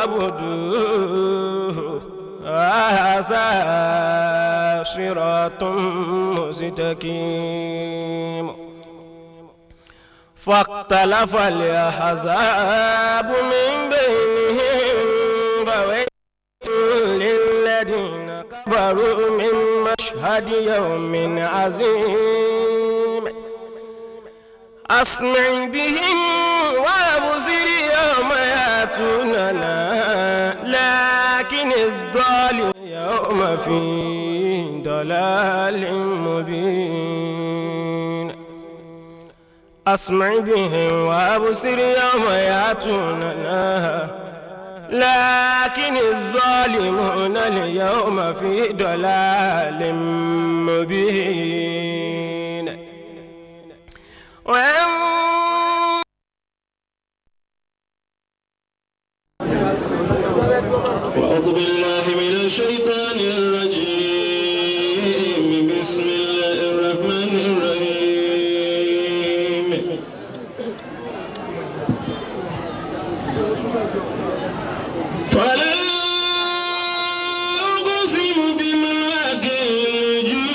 واعبدوه هذا صراط مستقيم. فاختلف الأحزاب من بينهم فويل للذين كفروا من مشهد يوم عظيم. أسمع بهم وأبصر يوم يأتوننا لكن الظالم يوم في ضلال مبين. أسمع بهم وأبصر يوم يأتوننا لكن الظالمون اليوم في ضلال مبين. أعوذ بالله من الشيطان الرجيم. بسم الله الرحمن الرحيم. فلا أقسم بمواقع النجوم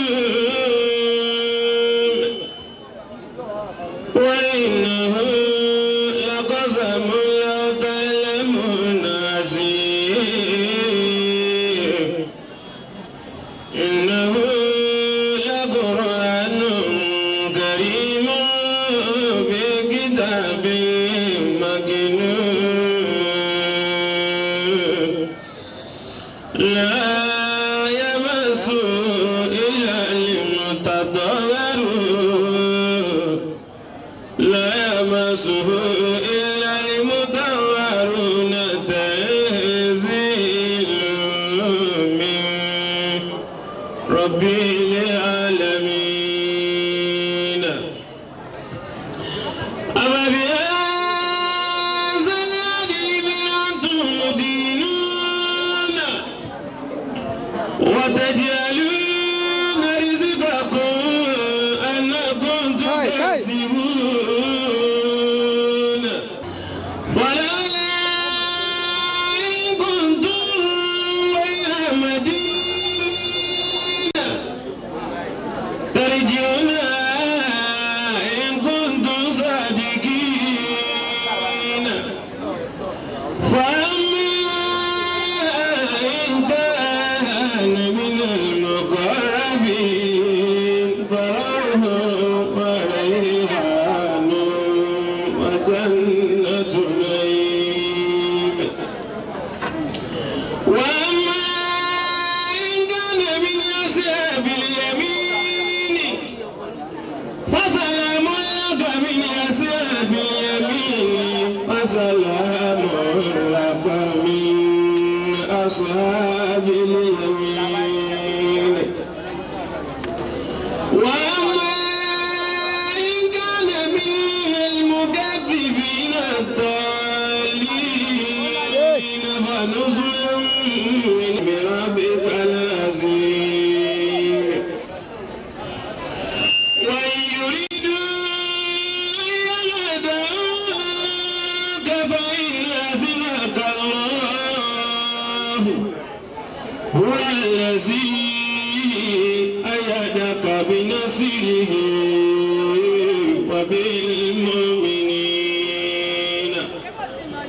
وإنه لقسم لو تعلمون عظيم. إنه لقرآن كريم في كتاب مكنون لا يمسه إلا المطهرون لا يمسه إلا المطهرون تنزيل من رب العالمين. أفبهذا الحديث أنتم مدينون وتجعلون رزقكم أنكم تكسبون. ولولا إن كنتم غير مدينين ترجعونها إن كنتم صادقين. فأما إن كان من المقربين فروح وريحان وجنة نعيم. وأما إن كان من أصحاب اليمين فسلام لك من أصحاب اليمين فسلام لك من أصحاب اليمين. وأما إن كان من المكذبين الضالين فنزل من ربك العظيم. وإن يريدوا أن يخدعوك فإن حسبك الله هو الذي أيدك بنصره وبالمؤمنين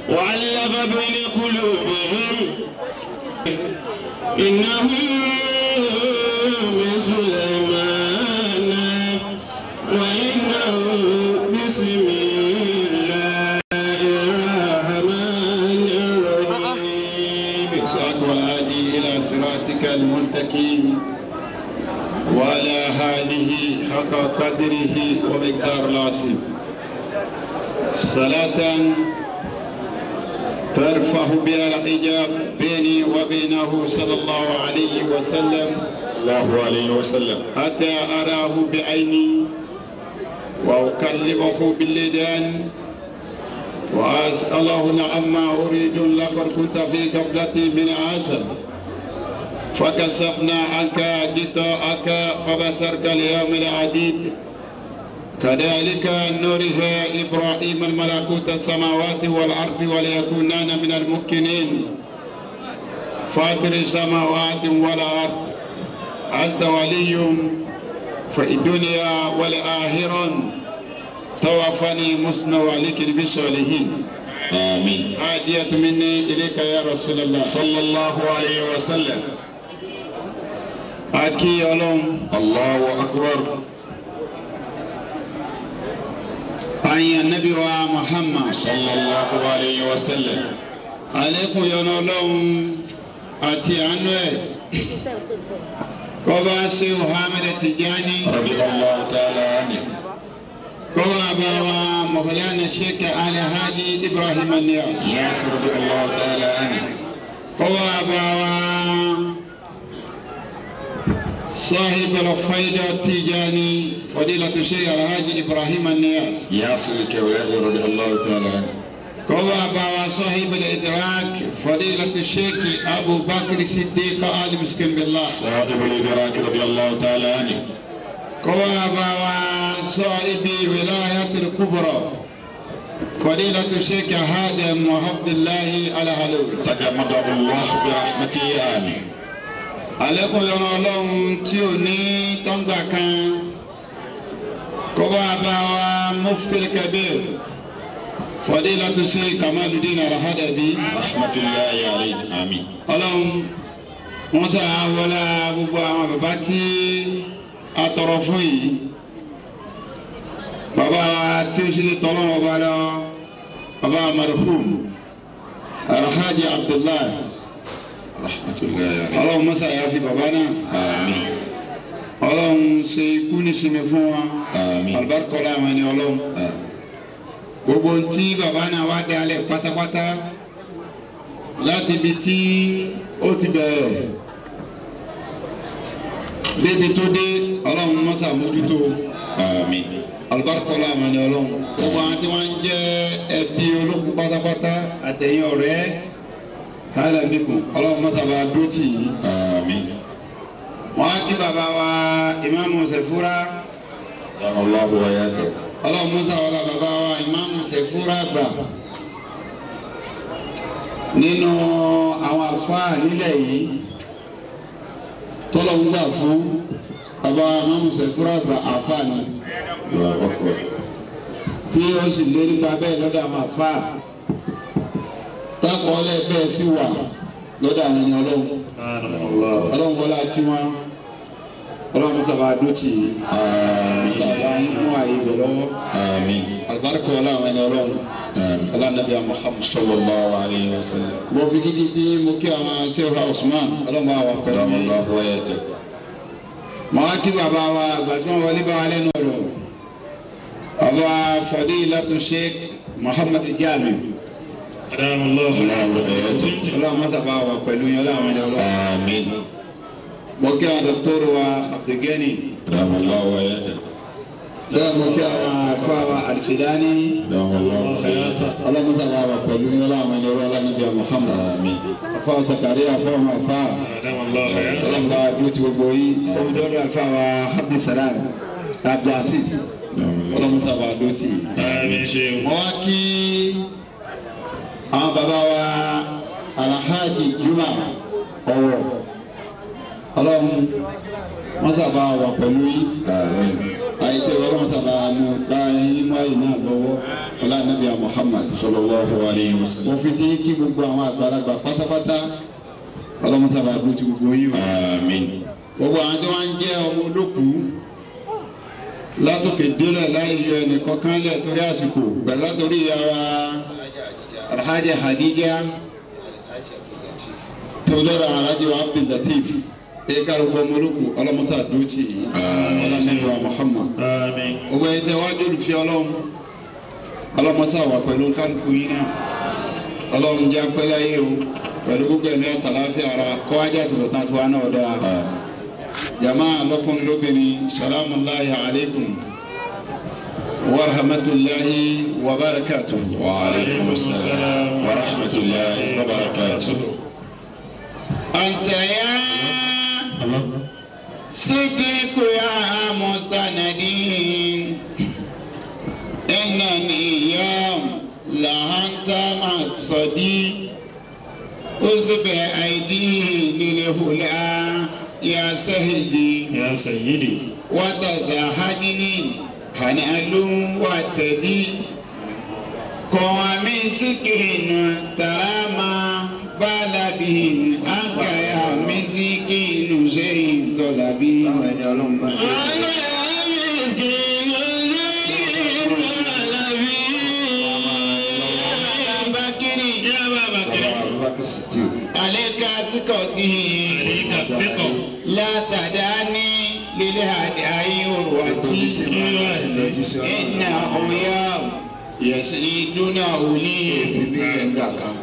وألف بين قلوبهم إنه من سليمان وإنه بسم الله الرحمن الرحيم. صراط والهادي إلى صراطك المستقيم وعلى آله حق قدره ومقدار العظيم. صلاة ترفع بها الحجاب بيني وبينه صلى الله عليه وسلم الله عليه وسلم حتى أراه بعيني وأكلمه باللسان وأسأله عما أريد. لقد كنت في غفلة من عسل فكشفنا عنك غطاءك فبصرك اليوم العديد. كذلك نريه إبراهيم الملكوت السماوات والأرض وليكونن من الممكنين فاطر السماوات والأرض أنت ولي في الدنيا والآخرة توفني مسلما وألحقني بالصالحين. آمين. هدية مني إليك يا رسول الله صلى الله عليه وسلم. Akí Ọlọ́run. الله أكبر. Ayin Anabi wa Muhammad صلى الله عليه وسلم. Àlékún yọ́nú Ọlọ́run àti àánú ẹ̀ kó bá ṣe Muhammad Tijani رضي الله تعالى عنه. Kó bá bá wa Mawlana Sheikh Alhaji Ibrahim Niass Niass رضي الله تعالى عنه. Kó bá bá wa صاحب الفيضة التجاني فضيلة الشيخ الحاج إبراهيم النياس ياسر الكولاني رضي الله تعالى عنه. Kó bá bá wa صاحب الإدراك فضيلة الشيخ أبو بكر الصديق آل مسكين بالله صاحب الإدراك رضي الله تعالى عنه. Kó bá bá wa صاحب ولاية الكبرى فضيلة الشيخ هادم وعبد الله الهلوي تجمده الله برحمته آمين. Àlékún yọ́nú Ọlọ́run tí ò ní tọ́ngbà kan kó bá bá wa Mufti Kabir Fadilatu Sheikh Kamaluddin Al-Hadabi رحمة الله عليه آمين. Ọlọ́run wọ́n sà wọlé gbogbo àwọn bàbá tí a tọrọ fún yìí bàbá tí ó ṣe lè tọ́lọ́wọ́ bá lọ bàbá marhum Alhaji Abdullahi رحمة الله عليه Ọlọ́run mọ́sá yà fi bàbá náà. آمين. Ọlọ́run ṣe ikú nísinmi fún wa. آمين. Alibarikọla àwọn ẹni Ọlọ́run. آمين. Gbogbo ntí bàbá náà wá dé alẹ́ pátápátá láti ibi tí ó ti bẹ̀rẹ̀ débi tó dé Ọlọ́run mọ́sá mójútó. آمين. Alibarikọla àwọn ẹni Ọlọ́run. Gbogbo àwọn tí wọ́n ń jẹ́ ẹbí olókùn pátápátá àtẹ̀yìn ọ̀rẹ́ hàlẹ́ bíkùn Ọlọ́run mọ́sá bá dúró tì yín. آمين. Wọ́n á kí bàbá wa ìmáàmù Sẹ̀fúrà. الله وياك. Ọlọ́run musa wọlé bàbá wa ìmáàmù Sẹ̀fúrà gbà nínú àwọn àfáà nílẹ̀ yìí tọ́lọ̀ ń gbà fún bàbá wa ìmáàmù Sẹ̀fúrà gbà àfáà ni الله أكبر. tí ó sì lé nípa bẹ́ẹ̀ lọ́dọ̀ àwọn àfáà tákọọ́lẹ̀ bẹ́ẹ̀ sì wà lọ́dọ̀ àwọn ẹni Ọlọ́run. Ọlọ́run wọlé àti wọn Ọlọ́run musa bá dó tì í. آمين. Bàbá yín mú àyè bẹ̀ lọ́wọ́. آمين. Alibarika wọlé àwọn ẹni Ọlọ́run. آمين. Ọlọ́run Muhammad. صلى الله عليه وسلم. Mo fi kíkí tí mo kí àwọn Sheikh Usman Ọlọ́run bá wà pẹ̀lú أدام mi. الله وياك. Mo wá kí bàbá wa àgbà tí wọ́n wọlé bá wa lẹ́nu ọ̀rọ̀. Bàbá Fadilatu Sheikh Muhammad Jami. أدام الله الله وياك. Ọlọ́run mọ́tà bá wà pẹ̀lú yín Ọlọ́run ẹni Ọlọ́run. آمين. Mo kí àwọn dọ́kítọ́rù wa Abdulgani. أدام الله وياك. Bẹ́ẹ̀ mo kí àwọn àfáà wa Alfidani. أدام الله وياك. Ọlọ́run mọ́tà bá wà pẹ̀lú yín Ọlọ́run ẹni Ọlọ́run Ọlọ́run Muhammad. آمين. Àfáà Zakaria àfáà ọmọ àfáà. أدام الله حياته. Ọlọ́run bá dúró ti gbogbo yín. Olùdókòwò àfáà wa Abdulsalam Abdulaziz. Ọlọ́run sábà dúró tì í. آمين شيخ. Mo wá kí àwọn bàbá wa Alhaji Juma Ọ̀wọ̀. Ọlọ́run wọ́n sábà wà pẹ̀lú yín. آمين. Àyètè Ọlọ́run sábà mú bá yín mú àyè náà lọ́wọ́. Ọlá Nàbíyà Muhammad. صلى الله عليه Mo وسلم. fi ti kí gbogbo àwọn àgbàlagbà pátápátá. Ọlọ́run sábà dúró ti gbogbo yín o. آمين. Gbogbo àwọn tí wọ́n ń jẹ́ ọmọ olókùú látòkè délẹ̀ láì yọ ẹnìkankan lẹ̀ torí àsìkò pẹ̀lú látòrí ìyá wa Alhaji Hadija tó lọ́rọ̀ Alhaji wa Abdul Latif ẹ̀ka gbogbo ọmọ olókùú ọlọ́mọsá dúró yìí ọlọ́mọsá Muhammad. آمين. Gbogbo ẹni tẹ wájú olùfẹ́ Ọlọ́run ọlọ́mọsá wà pẹ̀lú kálukú yín náà Ọlọ́run jẹ́ apẹ́láyé o pẹ̀lú gbogbo ẹ̀mí àtàláfíà ara kọ́ ajá tó tán tó wá náà dáa. Jama lọ́kùnrin lóbìnrin salamu alayhi alaykum wa rahmatulahi wa barakatuh. وعليكم السلام ورحمة الله وبركاته. Anta ya sidiku ya mustanadin. بأيديه للهلا يا سيدي يا سيدي وتزهدني هنأل وتدي قوامي سكين تراما بلبين أنك يا مسكين زين طلبي عليك ثقتي لا تدعني للهدي أيروتي إنه يوم يسيدنا أولي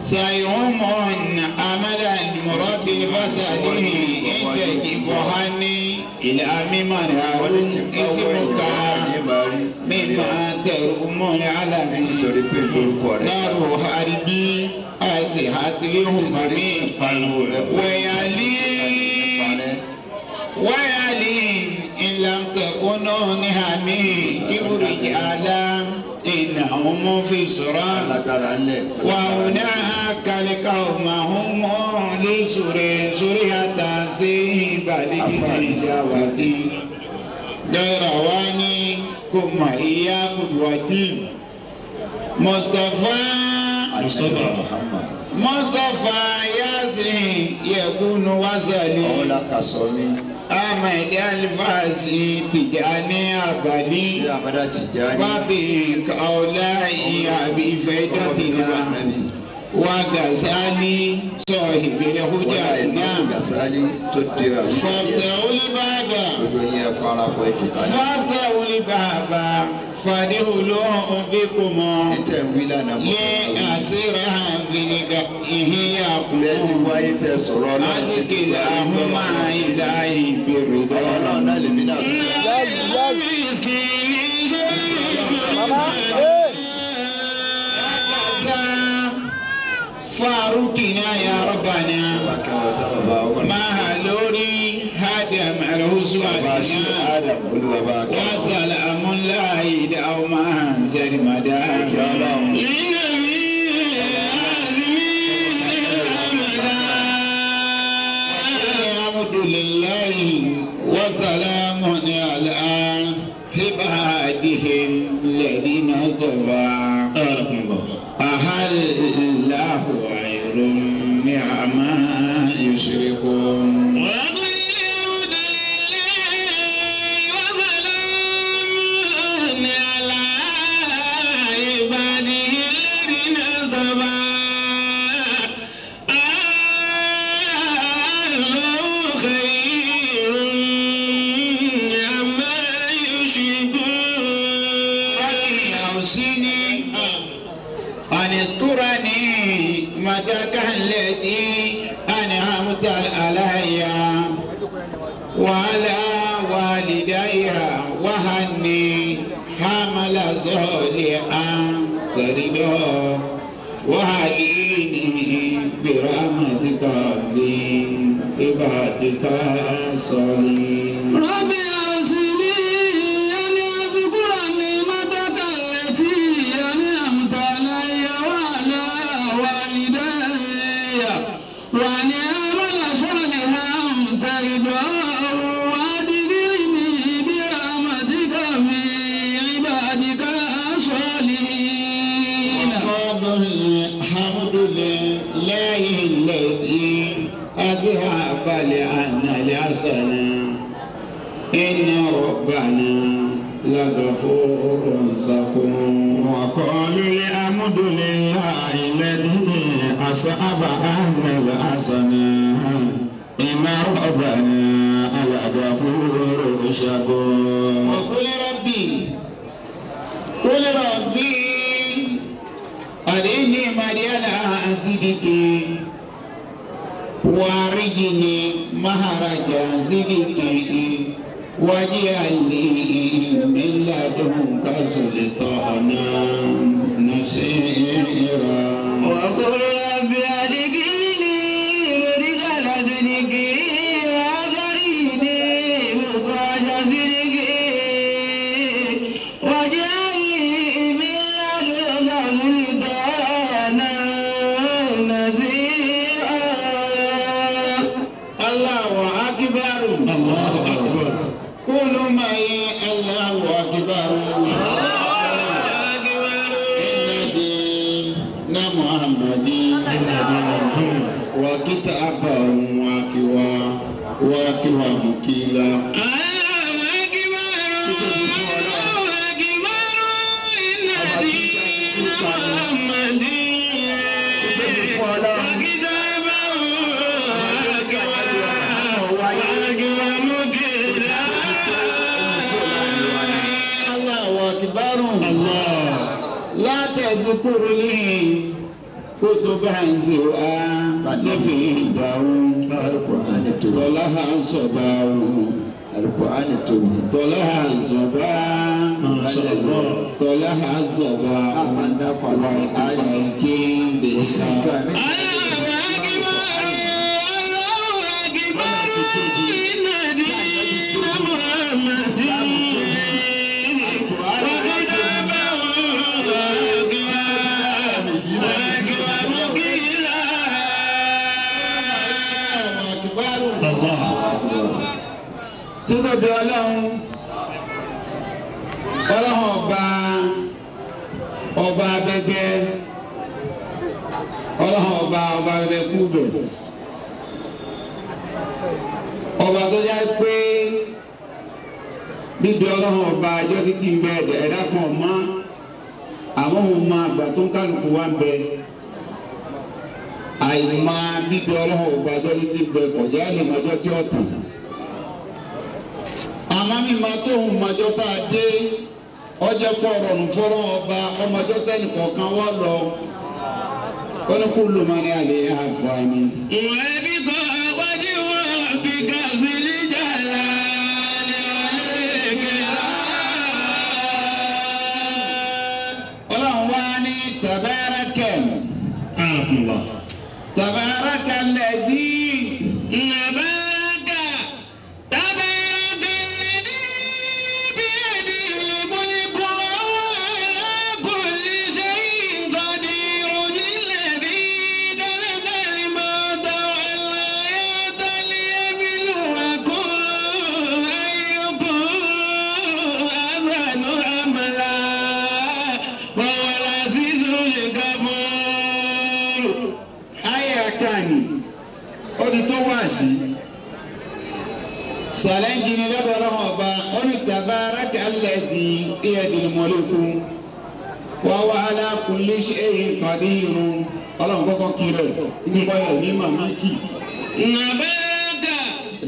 سيهمون أملا مربي فسده إنت جبهني إلى ممن هارون اسمك مما ترمون على نار حربي أزهتلهم ويالي إن لم تكونوا نهامي كبر إنهم في صراع وهناك القوم هم لسوري سورية سيبالي غير واني كما هي قدوتي مصطفى مصطفى ياسين يكون وزني أحمد الفاسي تجاني أبدي وبك أولاي أبي فيدتنا وغزالي صاحب الهجاتنا فافتحوا الباب فافتحوا الباب فادخلوا بكم لأسرها في لقائه يقوم أذكرهما إلهي بالرضا. فاروقنا يا ربنا ما لوري هدم الهسوة وسلام الله دوما سرمدا الحمد لله وسلام على عباده الذين اصطفى. أهل الله خير عما يشركون. نعمتك التي أنعمت علي وعلى والدي وهني حمل صالحا ترضى وهديني برحمتك في عبادك الصالحين. ربي أوصني أن أذكر نعمتك التي أنعمت علي وعلى والدي وأن أعمل صالحا ترضاه وأدخلني برحمتك في عبادك الصالحين. الحمد لله الذي أذهب لعنا الحسنة إن ربنا لغفور شكور. وقالوا الحمد لله الذي أصاب عنا الحسنة إن ربنا لغفور شكور. وقل ربي قل ربي أرني مدينة صدقي وارجني مهرج صدقي واجعل لي من لدنك سلطانا نصيرا. وقل رب أدخلني مدخل صدق وأخرجني مخرج صدق واجعل لي من لدنك سلطانا نصيرا. قولوا معي الله أكبر إن دين محمد وكتابه واكوا واكوا مكيلا الله أكبر الله أكبر إن دين محمد وكتابه واكوا مكيلا الله أكبر الله لا تذكرني كتبا سوى نفيده طلها صباه طلها صباه طلها صباه والكين بسا الله أكبر الله أكبر إن دين محمد وكتابه واكوا مكيلا Títóbi Ọlọ́run Ọlọ́run ọba ọba abẹgbẹ Ọlọ́run ọba ọba abẹgbẹ kúbẹ ọba tó yá pé bíbi Ọlọ́run ọba ẹjọ́ títí ń bẹ ẹ̀dá kan mọ́ àwọn ohun máa gbà tó ń kálukú wá ń bẹ àìmọ̀ bíbi Ọlọ́run ọba ẹjọ́ títí ń bẹ kọjá lè máa jọ tí ó tàn àmọ́ mi máa tó ohun màjọ tá a dé ọjọ́ pọ̀ rọrùn fọ́rọ́ ọba ọmọjọ́ tẹ́nì kọ̀ọ̀kan wọ́n lọ kọ́nùkù ló máa ní àlè àǹfààní. ويبقى وجه ربك ذو الجلال والإكرام Ọlọ́run wá ní tàbárakẹ̀ Allah. tàbárakẹ̀ lẹ́dí تبارك تبارك الذي بيده الملك وهو على كل شيء قدير الذي خلق الموت والحياة ليبلوكم أيكم أحسن عملا وهو العزيز الغفور. Ayé àkàní ó ti tó wá sí. Sàlẹ́ǹjì ni lọ́dọ̀ Ọlọ́run ọba ó ní tàbárakẹ̀ lẹ́dí biyadil mulku wa huwa ala kulli shay'in qadir. Ọlọ́run kọ́kọ́ kí rẹ̀ nípa ẹ̀ ní màmí kì. تبارك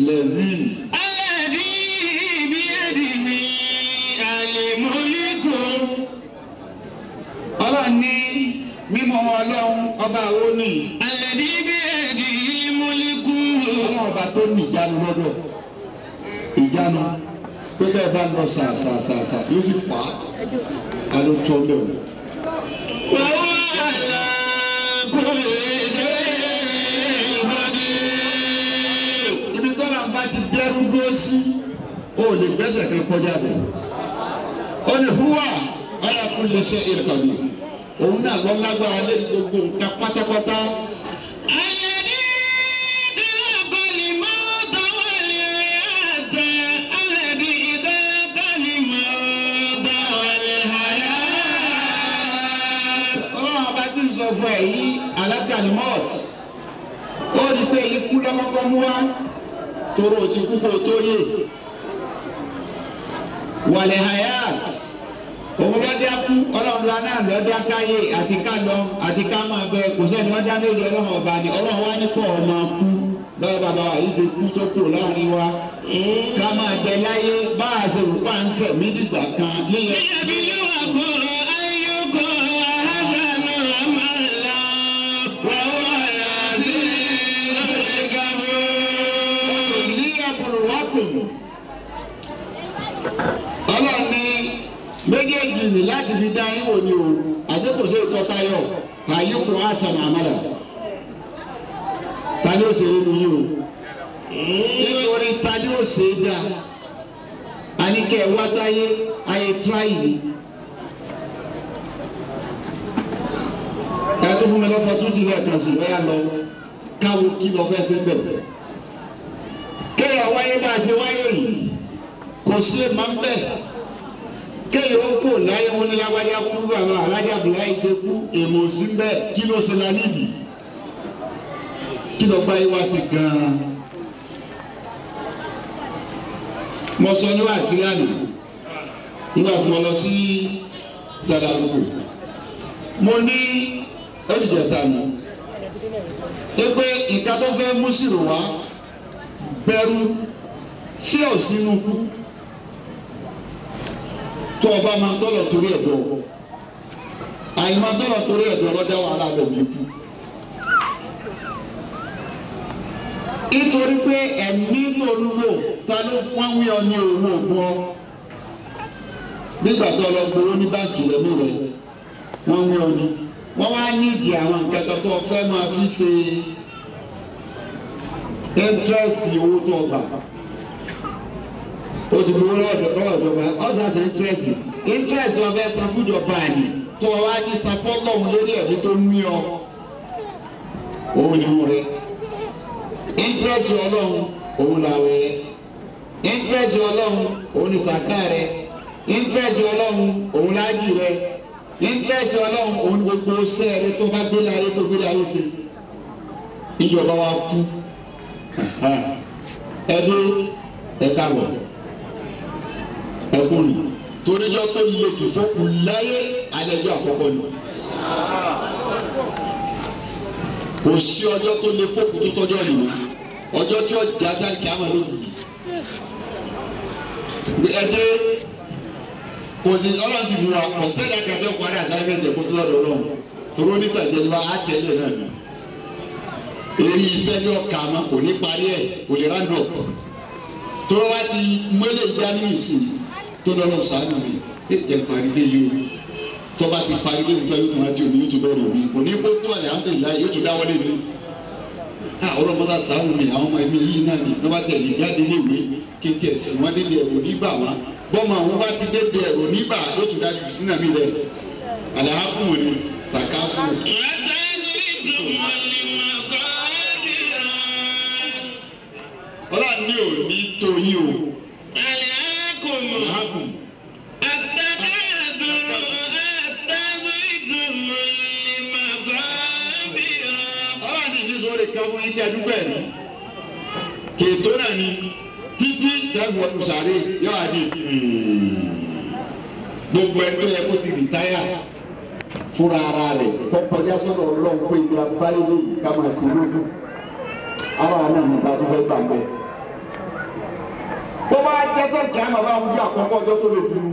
Lẹ́zìn. الذي بيده الملك Ọlọ́run ní mímọ́ Ọlọ́run ọba àwọn ní الذي بيده الملك Ọlọ́run ọba tó ní ìjánu lọ́dọ̀ ìjánu pé bẹ́ẹ̀ bá lọ sàṣàṣàṣà yóò sì fà á ká ló tó lẹ́wọ̀. وهو على كل شيء قدير Ibi tọ́lá ń bá ti dẹ́rú dúró sí o lè gbẹ́sẹ̀ kan kọjá bẹ̀. Ó ní húwà ala kulli shay'in qadir. Òun náà lọ lágbára lé gbogbo nǹkan pátápátá. الذي خلق الموت والحياة الذي خلق الموت والحياة Ọlọ́run ọba tí ń sọ fún ẹ yìí alákàlímọ́ọ̀t. Ó rí pé ikú lọ́kọ́kọ́ mú wá toró ti kú kó tó yè. Wàlẹ̀ hayat. Òun lọ́dẹ́ kú Ọlọ́run la náà lọ́dẹ́ káyé àti ká lọ àti ká máa bẹ kò sẹ́ni wọ́n dá méjì Ọlọ́run ọba ni Ọlọ́run wá ní kọ́ ọ máa kú lọ́wọ́ bàbá wa yìí ṣe kú tó kù láàrin wa. Ká máa bẹ láyé bá a ṣe rò pa ń sẹ̀ mí dìgbà kan níyẹn. ليبلوكم أيكم أحسن عملا وهو العزيز الغفور. Liyabluwakum. Ọlọ́run ní méjèèjì ní láti fi dá yín wò ni o àti kò sí ìtọ́ tayọ̀ kàyíkù àṣà màmàlà ta ni ó ṣe nínú yín o nítorí ta ni ó ṣe é dá àníkẹ́ wá sáyé ayé tíráyì ni. Ẹ tó fún mi lọ́pọ̀ tún ti lẹ́ẹ̀kan sí ọ̀yà lọ káwo kí lọ fẹ́ ṣe ń bẹ̀. Kéèyàn wáyé bá a ṣe wáyé yìí Kò sí èèmọ̀ ń bẹ̀. Kéèyàn ó kò láyé wọn ní lágbájá kú bàbá alájà Abdullahi ṣe kú èèmọ̀ sí ń bẹ̀ kí ló ṣe la níbi. Kí ló gbá yé wá sí gan-an. Mo sọ ní wàásí lánàá nígbà tí mo lọ sí Sàdàlùkù. Mo ní olùjẹsà mi pé nǹkan tó fẹ́ mú sírò wá bẹ̀rù sí òsínú kú tó ọba máa tọ́lọ̀ torí ẹ̀dọ́ àyìnbá tọ́lọ̀ torí ẹ̀dọ́ ọlọ́jà wàhálà rẹ̀ ní kú. Nítorí pé ẹ̀mí tó ń lò ta ló wọ́n wí ọ ní owó ògùn ọ nígbà tó lọ gbowó ní báńkì lẹ́mú rẹ̀ wọ́n wí ọ ní wọ́n wá ní ìdí àwọn nǹkan kan tó fẹ́ máa fi ṣe íńtírẹ́sì owó tó gbà. O ti gbowó lọ́wọ́ ìjọba ọ̀sán ṣe íńtírẹ́sì íńtírẹ́sì tó fẹ́ san fúnjọba àní tó wá ní san fọ́lọ́hún lórí ẹ̀mí tó ń mí ọ. Òun ni wọ́n rẹ̀ íńtírẹ́sì ọlọ́run òun làwẹ̀ rẹ̀ íńtírẹ́sì ọlọ́run òun ni sàká rẹ̀ íńtírẹ́sì ọlọ́run òun lájì rẹ̀ íńtírẹ́sì ọlọ́run òun ni gbogbo sẹ́ẹ̀rẹ́ tó bá gbélé ayé tó gbélé ayé ṣe. Ìjọba wa kú ẹbí ẹ̀ka wọ̀ ẹkún ni toríjọ́ tó lè jù fókun láyé alẹ́jọ́ àkọ́kọ́ ni. Kò sí ọjọ́ tó lè fókun tó tọ́jọ́ nìyẹn ọjọ́ tí ó jà sáré kí á máa lójijì. Ẹdí kò sí ọlọ́run sì fura kò sẹ́dá kàfẹ́ parí àtàlẹ́ ẹ̀jẹ̀ kó tó lọ́dọ̀ ọlọ́run toró nípa ìjẹba á tẹ̀lé náà ni. Èyí iṣẹ́ ní ọkà àmọ́ kò ní parí ẹ̀ kò lè ráńdọ̀ toró wá ti mọ́lẹ̀ ìjà ní ìsìn tó lọ́rọ̀ sàánù mi ẹ̀ parí dé yìí o tọ́ba ti parí dé nípa yóò tún rántí omi yóò tún bẹ̀rẹ̀ omi kò ní kó tó àlẹ́ àǹtẹ̀ ìlà yóò tún dáwọ́lé mi. Ọlọ́mọdé sàánù mi àwọn ọmọ ẹ̀mí yìí náà ni lọ́ba tẹ̀lé jáde léwe kéńtì ẹ̀sìn wọn délé ẹ̀rọ nígbà wọn bọ́mọ àwọn bá ti dé ẹ̀rọ nígbà yóò tún dájú nínú àmì rẹ̀ àlàáfù ni tàkàfù. Ọlọ́run ní òní tó yín o. Àlàákùn. Ọlọ́run ní ìdísọ́rẹ̀ kan fún yín kí adúgbò ẹ̀ ní. Kètò náà ni títí dẹ́gbọ̀n ọdún sàárè yóò wá di gbogbo ẹni tó yẹ kó ti rìtáyà fúnra ara rẹ̀ kọ́kọ́já sọ̀rọ̀ ọlọ́run pé ìgbà báyìí lóyún ká máa ṣe lójú. Ara náà ní ìta tó fẹ́ gbàgbẹ́. Bó bá jẹ́ sọ́ọ̀kì àmọ́ bá wúlò àkọ́kọ́ ọjọ́ tó lè dúró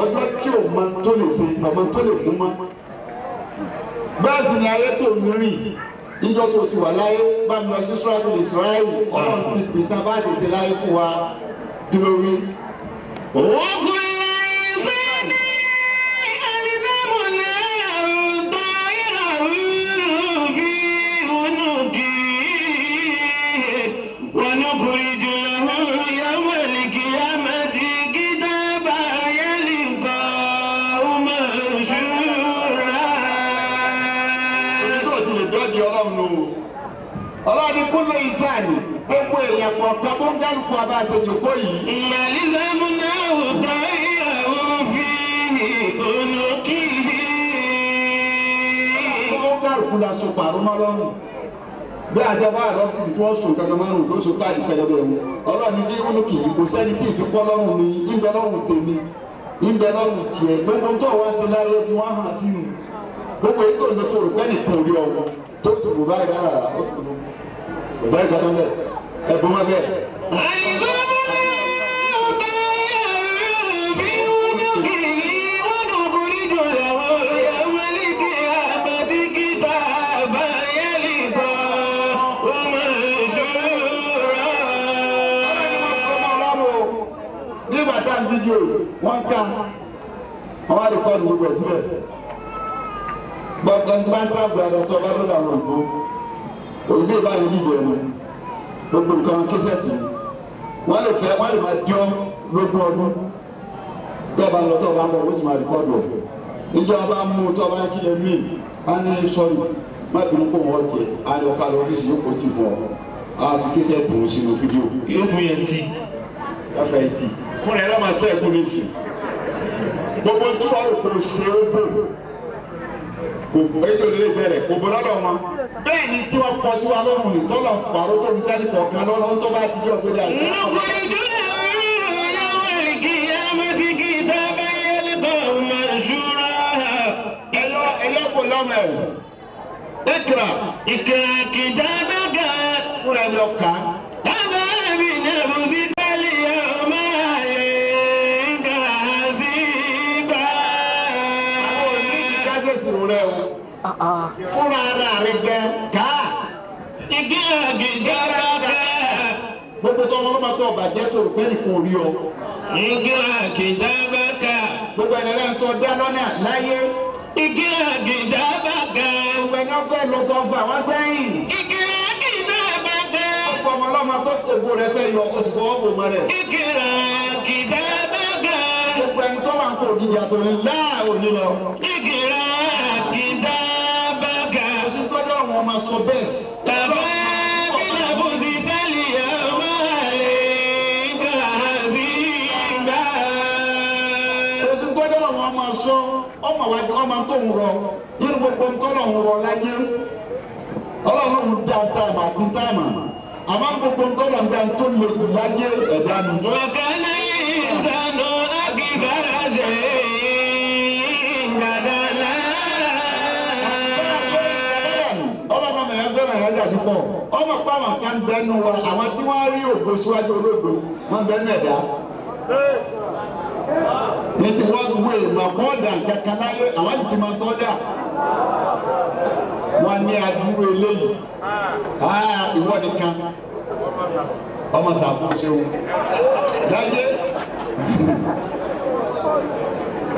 ọjọ́ tí ò mọ tó lè ṣe ọmọ tó lè mú mọ́. Bẹ́ẹ̀ sì ni ayé tó ń rìn níjọ́ tó ti wà láyé bá mi lọ sí sọ́ọ́tù Ísírẹ́lì ọlọ́run ti pè tá a bá tètè láyé fún wa dúró rí. Ọlọ́run kúlò ìsáàlì gbogbo èèyàn kọ̀ọ̀kan tó ń dárúkọ abá àtẹ̀jọ́kọ́ yìí. Ìyàlísàmù náà ò bá ìyàwó fi olókìí. Ó ń dárúkọ la so pàrọ̀ mọ́ lọ́rùn. Bí àjọba àlọ́ ti tí wọ́n so kankan márùn-ún tó so káàdì pẹlẹbẹ wọn. Ọlọ́run ní olókìí kò sẹ́ni tí ìfikọ́ lọ́rùn mi, ìbẹ lọ́rùn tèmi, ìbẹ lọ́rùn tiẹ̀. Gbogbo tó wá sí láyé ni wọ́n hàn sínú. Gbogbo èyí tó ń sọ tó rò pẹ́ nìkan rí ọwọ́ tó sì bù báyìí dára ó sì bù báyìí kan lẹ ẹbùn má bẹ. Nígbà tá à ń fídíò wọ́n ká wọ́n wá lè kọ́ ọ̀dùn gbogbo ẹ̀ síbẹ̀. Gbọ̀ngàn tí wọ́n ń tàbí àdàtọ̀ bá lọ́dọ̀ àwọn òyìnbó òyìnbó ìbáyìí dìbò ẹ̀mọ gbogbo nǹkan kíṣẹ́ẹ̀tì wọ́n lè fẹ́ wọ́n lè máa jọ́ lógún ọdún tọ́ba ń lọ tọ́ba ń bọ̀ ó sì máa rìkọ́dù ẹ̀ ìjọba mú tọ́ba ń kílẹ̀ míì á ní sọ́ọ̀rì má bínú kó wọ́n jẹ á ní ọkọ̀ àlọ́ ọ́fíìsì yóò kó tì fún ọ á fi kíṣẹ́ẹ̀tì òun sínú fídíò. Yóò fún yẹn tí. Yọ̀fẹ̀ tì. Fúnra ẹ lọ́mọ sẹ́ ẹ̀kú lóṣù. Gbogbo tí wọ́n rò kò ṣe é bò. Kò ètò ìlú bẹ̀rẹ̀ kò bọ́ lọ́dọ̀ wọn. Bẹ́ẹ̀ ni tí wọ́n kọ sí wa lọ́rùn ní tọ́lọ̀ pàrọ̀ tó ń sẹ́ni kọ̀ọ̀kan lọ́rùn tó bá ti jọ pé dáa. Ẹyọ kò lọ́mọ ẹ̀. Ikra. Ikra kitabaka. Fúnra ẹ lọ kà á. Bàbá mi náà mo fi dálé ọmọ àyè gàzíbà. Àwọn òní ti dájọ́ ìṣòro rẹ o. Fúnra ara rẹ gẹ ká. Ikra kitabaka. Gbogbo tó ọmọ ọlọ́mọ tó ọbàjẹ́ tó rò pé nìkan ò rí ọ. Ikra kitabaka. Gbogbo ẹni rẹ̀ ń tọ́ dá lọ́nà láyé. Ikra kitabaka. Gbogbo ẹni ọ̀fẹ́ ló tọ́ fà wá sẹ́yìn. Ikra kitabaka. Gbogbo ọmọ ọlọ́mọ tó tògbó rẹ fẹ́ yọ oṣù fọwọ́ bò mọ́ rẹ̀. Ikra kitabaka. Gbogbo ẹni tó wà ń kó òjijì àtòrí láà òní lọ. Ikra kitabaka. Oṣù tọ́jú àwọn ọmọ sọ bẹ́ẹ̀. Bàbá mi náà mo fi dálé ọmọ àyè gàzíbà. Oṣù tọ́jú àwọn ọmọ sọ ọmọ wájú ọmọ tó ń rọ nínú gbogbo nǹkan náà ń rọ láyé. Ọlọ́run ń dá táàmù àti táàmù. Àmọ́ gbogbo nǹkan náà ń dá tó lè kù láyé ẹ̀dá mi. وكان الإنسان أكثر شيء جدلا. Ọmọ ọmọ mẹ́rin fẹ́ràn ẹ̀yà dàdúpọ̀. Ọmọ pàmò kan bẹnu wa àwọn tí wọ́n rí ògo síwájú ológo wọ́n bẹnu ẹ̀dá. Ní ti wọ́n wé ìmọ̀ kọ́ọ̀dà kankan láyé àwọn ti máa tọ́ dà. Wọ́n ní adúrú eléyìí. Ìwọ nìkan. Ọmọ sàbò ṣeun. Láyé.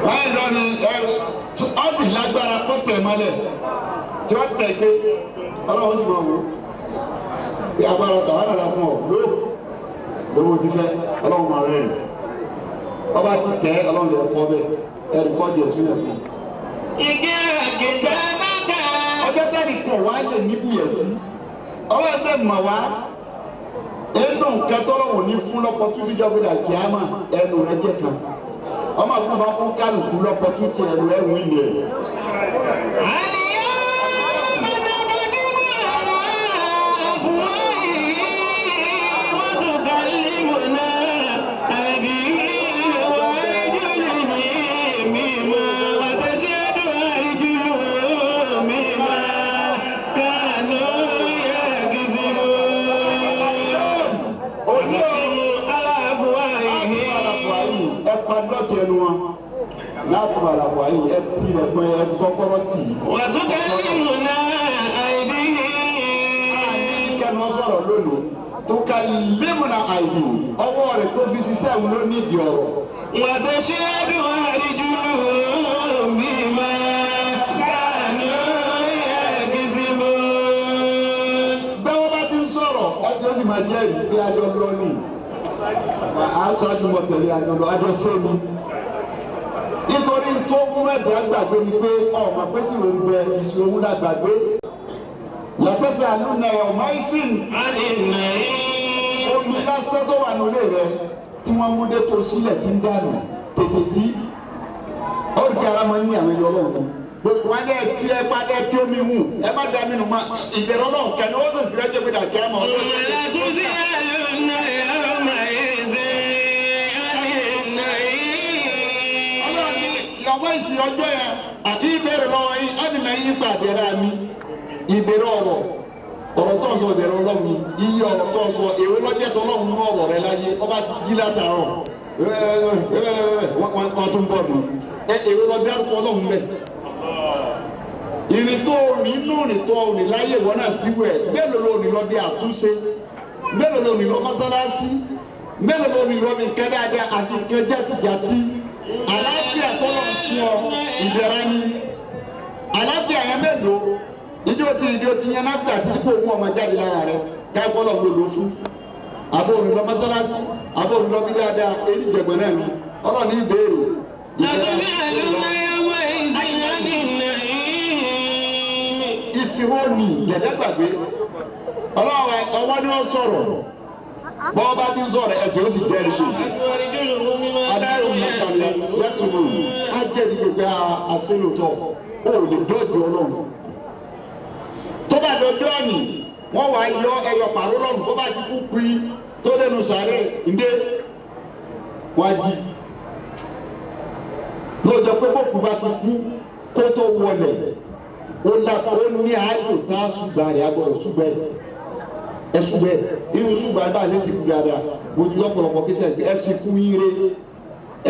Báyìí lọ ni ọ́ọ̀dì lágbára kó tẹ̀ mọ́lẹ̀. Tí wọ́n tẹ̀ pé ọlọ́run sì máa wò ó. Bí agbára tàwọn àdàlà fún ọ ló lówó ti fẹ́ ọlọ́run máa rẹ̀ rìn. Ọba ti tẹ̀ ọlọ́run lè kọ́ bẹ́ẹ̀ ẹ̀rù kọ́ di ẹ̀sùn ẹ̀sùn. Ikra kitabaka. Ọjọ́ tẹ́lẹ̀ kan wá lè níbi ẹ̀sùn. Ọlọ́run ẹgbẹ́ mọ̀ wá. Ẹnu nǹkan tọ́lọ́wọ̀n ní fún lọ́pọ̀ tó ti jọ́ gbọdọ̀ kíámà ẹnu rẹ jẹ́ kan. Ọmọ àfún bá fún kálukú lọ́pọ̀ tó ti ẹnu rẹ wí ni ẹ̀. اليوم نختم على أفواههم وتكلمنا أيديهم وأرجلهم بما وتشهد أرجلهم بما كانوا يكسبون. على أفواههم. Ẹ padà tẹnu wọn láti wà làwọ̀ ayé ẹ ti rẹ̀ pé ẹ kọ́kọ́rọ́ tì í. وتكلمنا أيديهم. Kẹ́nu sọ̀rọ̀ lónìí tó ka lémùnà àyè ọwọ́ rẹ̀ tó fi ṣiṣẹ́ òun ló ní ìdí ọ̀rọ̀. وتشهد أرجلهم بما كانوا يكسبون. Bẹ́ẹ̀ bá ti ń sọ̀rọ̀ ọtí ó sì máa jẹ́ ìlú pé àjọ lọ ni. À ń ṣáájú mọ̀ tẹ̀lé àjọ lọ àjọ sẹ́ni. Nítorí tó mú ẹ̀dá gbàgbé ni pé ọmọ pé tí òun bẹ ìṣòro òun náà gbàgbé. Yàtọ̀sẹ̀ àlùna ẹ̀ ọ̀mọ́ ìsìn. عن النعيم. Omi lásán tó wà nílé rẹ tí wọ́n mú dé tó sílẹ̀ tí ń dànù tètè jí. Ó rí ara máa ń ní àwọn ẹyọ ọlọ́run. Gbogbo wọn dẹ́ tí ẹ bá dẹ́ tí omi hù ẹ má dá mi nù má ìbẹ̀rẹ̀ ọlọ́run kẹ́ni ó sì fi rẹ́jọ́ pé dàkẹ́ mọ́. ولتسألن يومئذ عن النعيم. Lọ́wọ́ ìsìn ọjọ́ yẹn àti ìbéèrè lọ́wọ́ yín ẹni máa ń yí pàdé rà mí. Ìbéèrè ọ̀rọ̀ ọ̀rọ̀ tó ń sọ ìbéèrè ọlọ́run iye ọ̀rọ̀ tó ń sọ èrò lọ́jẹ́ tó ọlọ́run mú ọ̀rọ̀ rẹ láyé ọba jí látàárọ̀ wọ́n tún bọ̀ nù. Èrò lọ dárúkọ ọlọ́run bẹ́ẹ̀. Ìrìn tó rìn inú rìn tó rìn láyé ìwọ náà síwẹ̀ mélòó ló rìn lọ bí àtúnṣe mélòó ló rìn lọ mọ́sálásí mélòó ló rìn lọ bí nǹkan dáadáa àti nǹkan játijàti àlàáfíà tọ́lọ̀ ń fún ọ ìdẹ̀ra ni àlàáfíà yẹn mélòó ìdí òtí ìdí òtí yẹn náà gbà tí kò mú ọmọ jáde lára rẹ káyọ̀ lọ lò ló fún àbó rìn lọ mọ́sálásí àbó rìn lọ bí dáadáa èyí jẹ̀gbọ́n náà ni ọlọ́ọ̀ni ìbéèrè ìdẹ̀ra لتسألن يومئذ عن النعيم. ìsìnwó ni yẹ̀dẹ́ gbàgbé ọlọ́wọ́ ọwọ́ ni wọ́n sọ̀rọ̀ bọ́ọ̀ bá ti ń sọ̀rọ̀ ẹ̀sìn ó sì jẹ́rìí sí i. وأرجلهم pé àṣelòtọ̀ ó lè dọ́jú ọlọ́run. Tó bá dọjọ́ ọ̀nì wọ́n wá yọ ẹyọ pàrọ̀ lọ́rùn tó bá ti kú pin tó lẹ́nu sàárè ǹdẹ́ wá jí. Lọ́jọ́ pé bókú bá ti kú kó tó wọlé ó la ó ní ààyò tá a ṣùgbà rẹ̀ agbọ̀dọ̀ ṣùgbà ẹ̀ ẹ ṣùgbà ẹ̀ irú ṣùgbà bá a lè ti kú dáadáa mo ti lọ́pọ̀lọpọ̀ kí sẹ́yìn ẹ sì kú yín re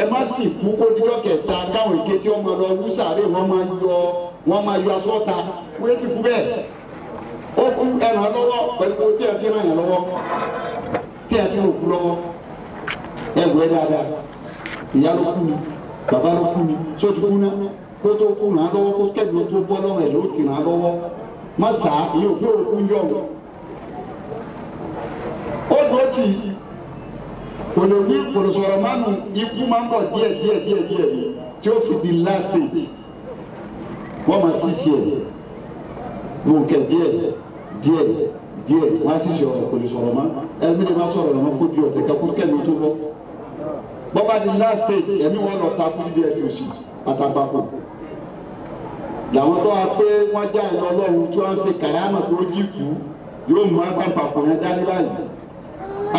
ẹ má sì kú kó dídọ́ kẹta káwọn èké tí wọ́n máa lọ wú sàárè wọ́n máa yọ wọ́n máa yọ aṣọ ta wọ́n ti kú bẹ́ẹ̀ ó kú ẹ̀ràn lọ́wọ́ pẹ̀lú owó tí ẹ fi ràn yàn lọ́wọ́ tí ẹ fi òkú lọ́wọ́ ẹ wẹ̀ dáadáa ìyá ló kú ni bàbá ló kú ni tó ti kú náà kó tó kú ràn án lọ́wọ́ kó kẹ́gbẹ́ tó bọ́ lọ́wọ́ ẹ̀ ló ti ràn án lọ́wọ́ má sà á ìyóò pé òkú yọ̀ ọ́ ó dúró tì í kò lè wí kò lè sọ̀rọ̀ mánu ikú máa ń bọ̀ díẹ̀ díẹ̀ díẹ̀ díẹ̀ ni tí ó fi di last stage wọ́n máa sì ṣe ẹ̀ wọ́n kẹ̀ díẹ̀ díẹ̀ díẹ̀ wọ́n á sì ṣe ọ̀rọ̀ kò lè sọ̀rọ̀ mọ́ ẹ̀mí lè má sọ̀rọ̀ lọ́mọ kó di ọ̀tẹ̀ kakú kẹ́mi tó bọ́ bọ́ba di last stage ẹ̀mí wọn lọ ta kú bí ẹsẹ̀ òsì àtàbàkù làwọn tó wá pé wọ́n já ẹ̀ lọ lọ́run tí wọ́n ń ṣe kàrámà tó jí kú yóò mú àtàbàkù yẹn dání báyìí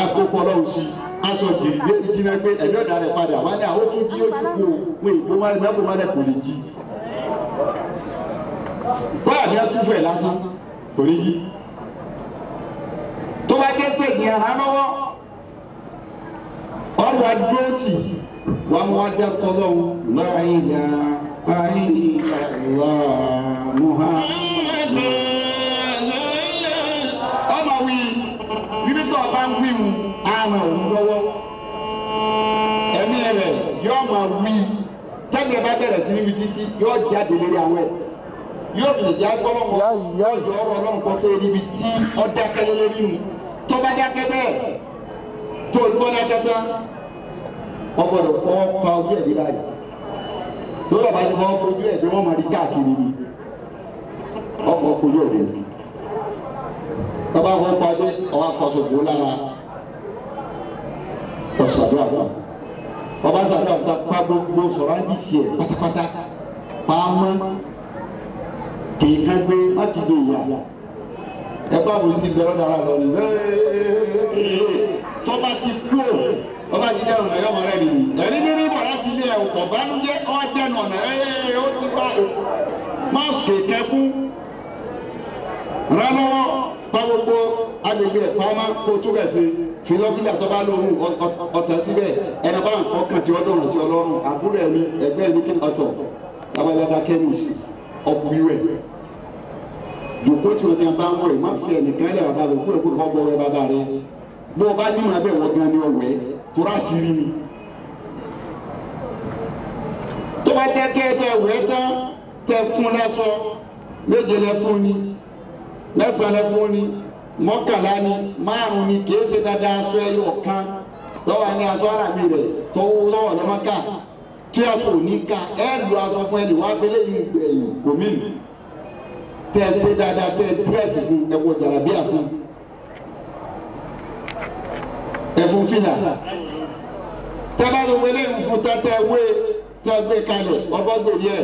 akókò ọlọ́run sí aṣọ gírígbé ìjìnà pé ẹ̀mí ọ̀dà rẹ̀ padà wọ́n ní àwọn tó jí ojú kú o wọ́n èkó wọn ní mẹ́kọ̀ọ́ mọ́lẹ̀ kò lè jí. Báyà bí wọ́n tún fún ẹ̀ lásán kò lè jí. Tó bá dé pé ìyẹn hàn lọ́wọ́ ọ̀rọ̀ adúrótì wọ́n mú adé kọ́lọ́hún láìla láìla Muhammad. Ọmọ wí bíbí tó ọba ń wí mu àrùn òun lọ́wọ́ ẹ̀mí rẹ̀ yóò máa wí tẹ́lẹ̀ ẹ bá bẹ̀rẹ̀ sí níbi títí yóò jáde lórí àwọn ẹ̀ yóò fi ìjà gbọ́lọ́mọ yóò yọ ọ̀rọ̀ ọlọ́run kan tó níbi tí ọ dákẹ́ lórí mu tó bá dákẹ́ bẹ́ẹ̀ tó gbọ́ dákẹ́ tán ọgbọ́dọ̀ fọwọ́ pa ojú ẹ̀ nílá yìí tó lọ́ba ti fọwọ́ ojú ẹ̀ bí wọ́n máa di káàkiri ni ọkọ̀ ojú ẹ̀ dé tọ́ba fọwọ́ pa dé ọwọ́ akọ́sọ̀gbò lára ọ̀sàdúrà fún ọba sàdúrà fún pa gbogbo sọ̀rọ̀ á dìtì ẹ̀ pátápátá pàmò kì í kán gbé má ti dé ìyá ẹ bá wo sí bẹ̀rẹ̀ dára lọ ní tọ́ba ti kú ọba ti dẹ́rùn ẹ̀yọ́ mọ̀rẹ́ nìyí ẹ̀rí bí bíbọ̀ láti ilé ẹ̀ ọ̀pọ̀ bánújẹ́ ọ̀jẹ̀nu ọ̀nà ẹ̀ ó ti bá má sèkẹ́ kú rán lọ́wọ́ pa gbogbo agbègbè ẹ̀ pamọ́ kó tó kẹ̀ sí filọ́fílà tó bá lóhùn ọ̀tẹ̀ síbẹ̀ ẹni bá nǹkan kan tí ọdún sí ọlọ́run àbúrò ẹni ẹgbẹ́ ẹni kí ọ̀tọ̀ labalaba kẹ́mìsì ọ̀pìwẹ̀ jòkó tí o ti bá ń wẹ̀ má fi ẹnìkan lẹ̀ bàbá rẹ̀ kúrò kúrò kọ́ gbọ́ wẹ̀ bàbá rẹ̀ bó o bá ní ìmọ̀ abẹ́ wọ gan ni ọ̀wẹ́ tóra sírí ni. Tó bá jẹ́ kẹ́ ẹ tẹ wẹ́ tán tẹ fún lẹ́sọ méje lẹ fún ni mẹ́fà lẹ fún ni mọ́kànlá ni márùn ni kìí ṣe dandan aṣọ ẹyọ kan lọ́wọ́ ní aṣọ ara mi rẹ̀ tó lọ́wọ́ lọ́mọ́ká tí aṣọ òní ká ẹ lu aṣọ fún ẹni wá gbélé yìí gbẹ̀yìn gómìnà tẹ ẹ ṣe dáadáa tẹ ẹ dírẹ́sì fún ẹ wọ jàlábíà fún ẹ fún fìlà tẹ bá lọ wọlé fún tẹ wé tẹ gbé kalẹ̀ ọgbọ́n gbòdì ẹ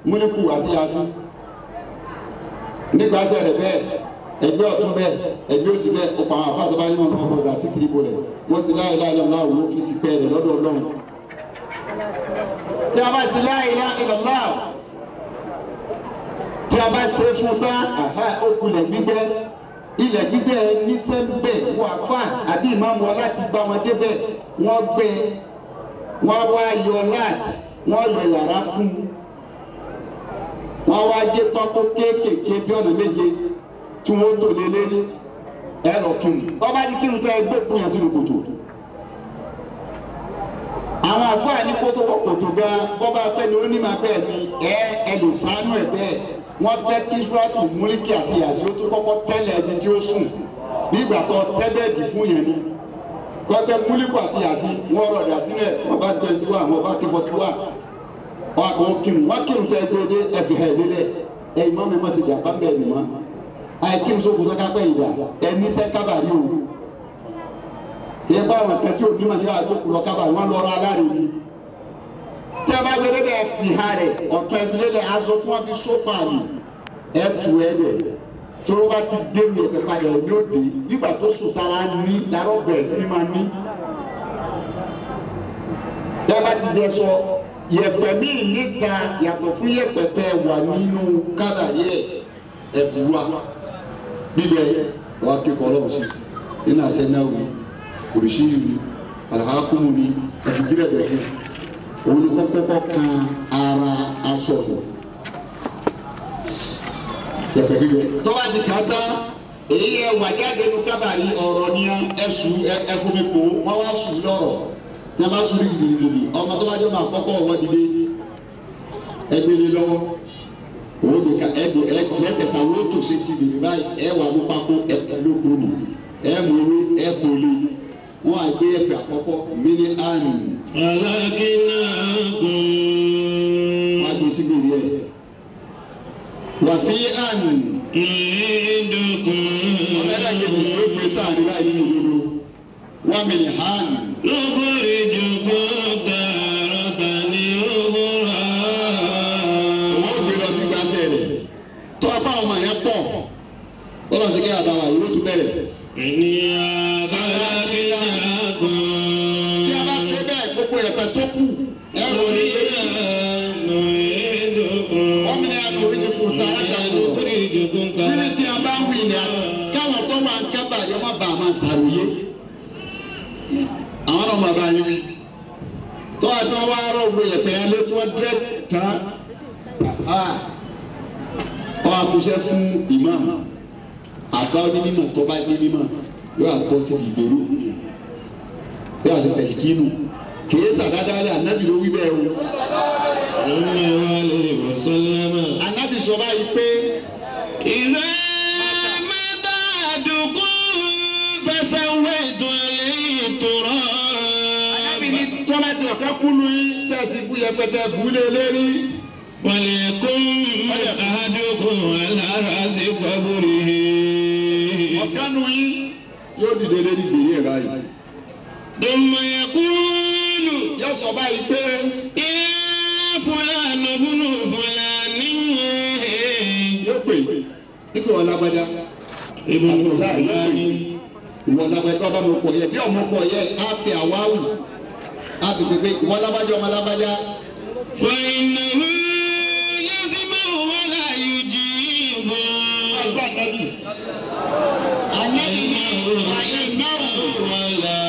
múlíkù àti yasí nígbàsẹ̀ rẹ̀ bẹ́ẹ̀ ẹgbẹ́ ọ̀tún bẹ́ẹ̀ ẹgbẹ́ òsì bẹ́ẹ̀ ó pa àwọn àfáà tó bá yín wọn kọ́ ọ̀dà sí kiribo rẹ̀ wọ́n ti láyé láyé lọ́wọ́ àwọn ọ́fíìsì pẹ́ rẹ̀ lọ́dọ̀ ọlọ́run. tí a bá ti láyé láyé lọ́wọ́ tí a bá ṣe fún tán ó kulẹ̀ gbígbẹ́ ilẹ̀ gbígbẹ́ níṣẹ́ bẹ̀ wọ́n àfáà àbí ìmáàmù ọlá ti bá wọn débẹ̀ wọ́n gbẹ wọ́n wá yọ láti wọ́n yọ yàrá fún wọ́n wá gé pákó kéékèèké bí ọ̀nà méje tí wọ́n tò lé lérí ẹ lọ kírun ọba ní kírun tó ẹgbẹ́ kún yẹn sínú kòtò. Àwọn àfáà ní kótó wọ kòtò gan bọ́ba fẹ́ni onímọ̀ bẹ́ẹ̀ ni ẹ ẹ lè sánú ẹ bẹ́ẹ̀ wọ́n fẹ́ kí sùràtù múlíkì àti àti ó tó kọ́kọ́ tẹ́lẹ̀ ẹni tí ó sùn bí ìgbà tó tẹ́bẹ̀ẹ́dì fún yẹn ni kọ́tẹ́ múlíkù àti àti wọ́n rọ̀dà sílẹ̀ wọ́n bá 21 wọ́n bá 41 wọ́n kò kírun wọ́n kírun tẹ́ ẹgbẹ́ dé ẹ̀fẹ̀ ẹ̀ lélẹ̀ ẹ̀yin mọ́ mi mọ́ ti dàgbà bẹ́ẹ̀ ni mọ́ àìkírun sókun sọ́ká pẹ́ ìdá ẹni sẹ́ kábàárì o yẹ bá àwọn kẹtí òní mà ní àjókòó lọ kábàárì wọn lọ́ra aláàrẹ ni Tí a bá gbé débẹ̀ fìhà rẹ̀ ọ̀tọ̀ ẹ̀fílélẹ̀ aṣọ tí wọ́n fi sófà nù ẹ̀ tù ẹ̀ dẹ̀. Tó o bá ti dé mi ẹ̀fẹ̀ padà ẹ̀ ní òde nígbà tó sùn tara ní larọ́ bẹ̀rẹ̀ sí máa ní. Tí a bá ti jẹ sọ yẹ̀pẹ̀ míì níta yàtọ̀ fún yẹ̀pẹ̀ tẹ wà nínú kábàárì ẹ̀ ẹ̀bùwà bíbẹ̀ wà kíkọ́ lọ́wọ́ sí nínú àṣẹ náà wí kùrìsì yìí alihakumu ni ẹ̀fìdílẹ̀ bẹ̀ fún òun ni kọ́kọ́kọ́ kan ara aṣọ rẹ̀ yẹ̀pẹ̀ bíbẹ̀ tọ́ba ti kà á tán èyí ẹ wà jáde nínú kábàárì ọ̀rọ̀ ni ẹ̀sùn ẹ̀fúnmi kò wọ́n wá sùn lọ́rọ̀ ní a bá sùn ní gidigidi ọmọ tó bá jẹ́ máa kọ́kọ́ ọwọ́ dìde ẹgbẹ́lẹ́ lọ́wọ́ òun ní ká ẹdùn ẹgbẹ́tẹ̀ta wọ́n tó ṣe ti bèbè báyìí ẹ wà mú pákó ẹ lóko nù ẹ mú ewé ẹ kò lè wọ́n á gbé ẹ̀pẹ̀ àkọ́kọ́ mí ní àná. خلقناكم wọ́n á gbé sígbèrè ẹ̀ wà fi àná. نعيدكم ọmọ ẹlẹ́gbẹ̀ẹ́ ló gbé sáà ní báyìí nínú ìdodo wọ́n mi ní hàn. نخرجكم تارة أخرى òun ó gbé lọ sí gbàṣẹ rẹ̀ tó apá ọmọ yẹn pọ̀ bọ́lá ti kẹ́ àbáwá yìí ló tún bẹ̀rẹ̀. إنا خلقناكم tí a bá ṣe bẹ́ẹ̀ gbogbo ẹ̀pẹ̀ tó kù ẹ̀rọ ní pé نعيدكم wọ́n mi ní àná oríṣi kù tá a kà wọ̀. نخرجكم nínú tí a bá ń wí ni káwọn tó máa ń kábà yọ má bàa máa ṣàròyé. àwọn náà máa bá yín wí. tó a tán wá rọ̀ wo ẹ̀pẹ̀ yẹn lé tí wọ́n dẹ́ tán. ọ àkùsẹ́ fún ìmáàmù àgbà onímọ̀ tó bá ní mímọ̀ yóò àgbọ̀ sí ìgbèrú yóò àti tẹ̀kínú kìí sàdáadáa ànábì ló wí bẹ́ẹ̀ o. عليه وسلم ànábì sọ báyìí pé إذا مات أحدكم فسويت عليه ànábì ní التراب tọ́lá tí ọ̀kẹ́ kúlù yín tẹ̀sí bú yẹpẹtẹ bú lé lérí. وليكن أحدكم على رأس قبره ọ̀kánu yín yóò dìde lérí gbèrè ẹ̀ báyìí. ثم يقول yóò sọ báyìí pé يا فلان ابن فلان yóò pè é ipò ọ̀làgbàdà ابن فلان ìwọ lágbàdà ọba mi pọ̀ yẹ bí ọmọ pọ̀ yẹ á fi àwáwù á fi pépé ìwọ lágbàdà ọmọ lágbàdà. فإنه يسمع ولا يجيب ọgbà nàbì ànábì ní àyè náà. ولا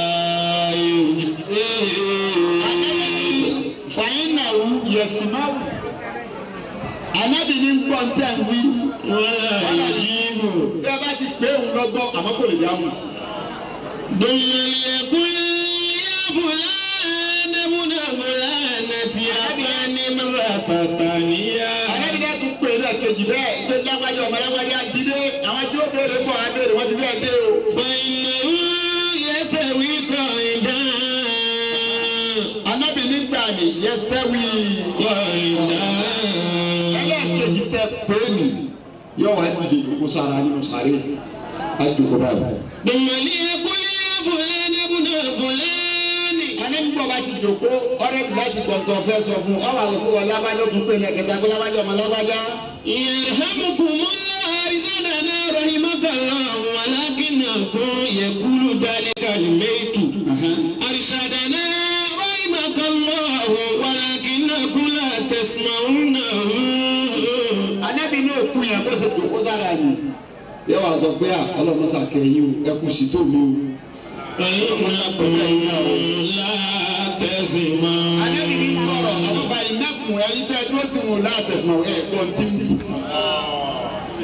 يجيب fàyínàwó yẹ̀sìmáwò ànábì ní gbọ́ ń tẹ̀ ń wí. ولا يجيب bí a bá ti pé òun lọ́gbọ́ àmọ́ kò lè dáhùn. ثم ليقل يا فلان ابن فلانة أتاني مرة ثانية ànábì náà tún pè é lẹ́ẹ̀kejì bẹ́ẹ̀ pé lágbájá ọmọ lágbájá dídé àwọn tí ó béèrè bọ̀ á béèrè wọ́n ti bẹ́ẹ̀ dé o. فإنه يستوي قائدا ànábì nígbà ní yẹsẹ́wì قائدا ẹlẹ́ẹ̀kejì tẹ pé nì yóò wá dìde ìdókò sára nínú sáré á dòkó báyìí. ثم ليقل يا فلان ابن فلان ànábì bọ̀ bá ti dòkó ọ̀rẹ́ bí láti gbọ̀ntàn fẹ́ sọ fún ọ wà lóko ọlábàjọ́ tún pè ní ẹ̀kẹta pé lábàjọ́ ọmọ lábàjá. يرحمكم الله أرسلنا رحمك الله ولكنكم يقول ذلك الميت أرشدنا رحمك الله ولكنكم لا تسمعونه Ànábì ní òkú yẹn bó ṣe dòkó sára ni. Yóò wá sọ pé à ọlọ́mọ sàkẹ́yìn o ẹ kú sí tó mi o. فإنكم لا تسمعون Ànábì ní sọ̀rọ̀ àbúfà ìnákùn ẹ̀yìn tẹ́ dúró tí mo látẹ̀sán ẹ̀ gbọ́n tí ń bì.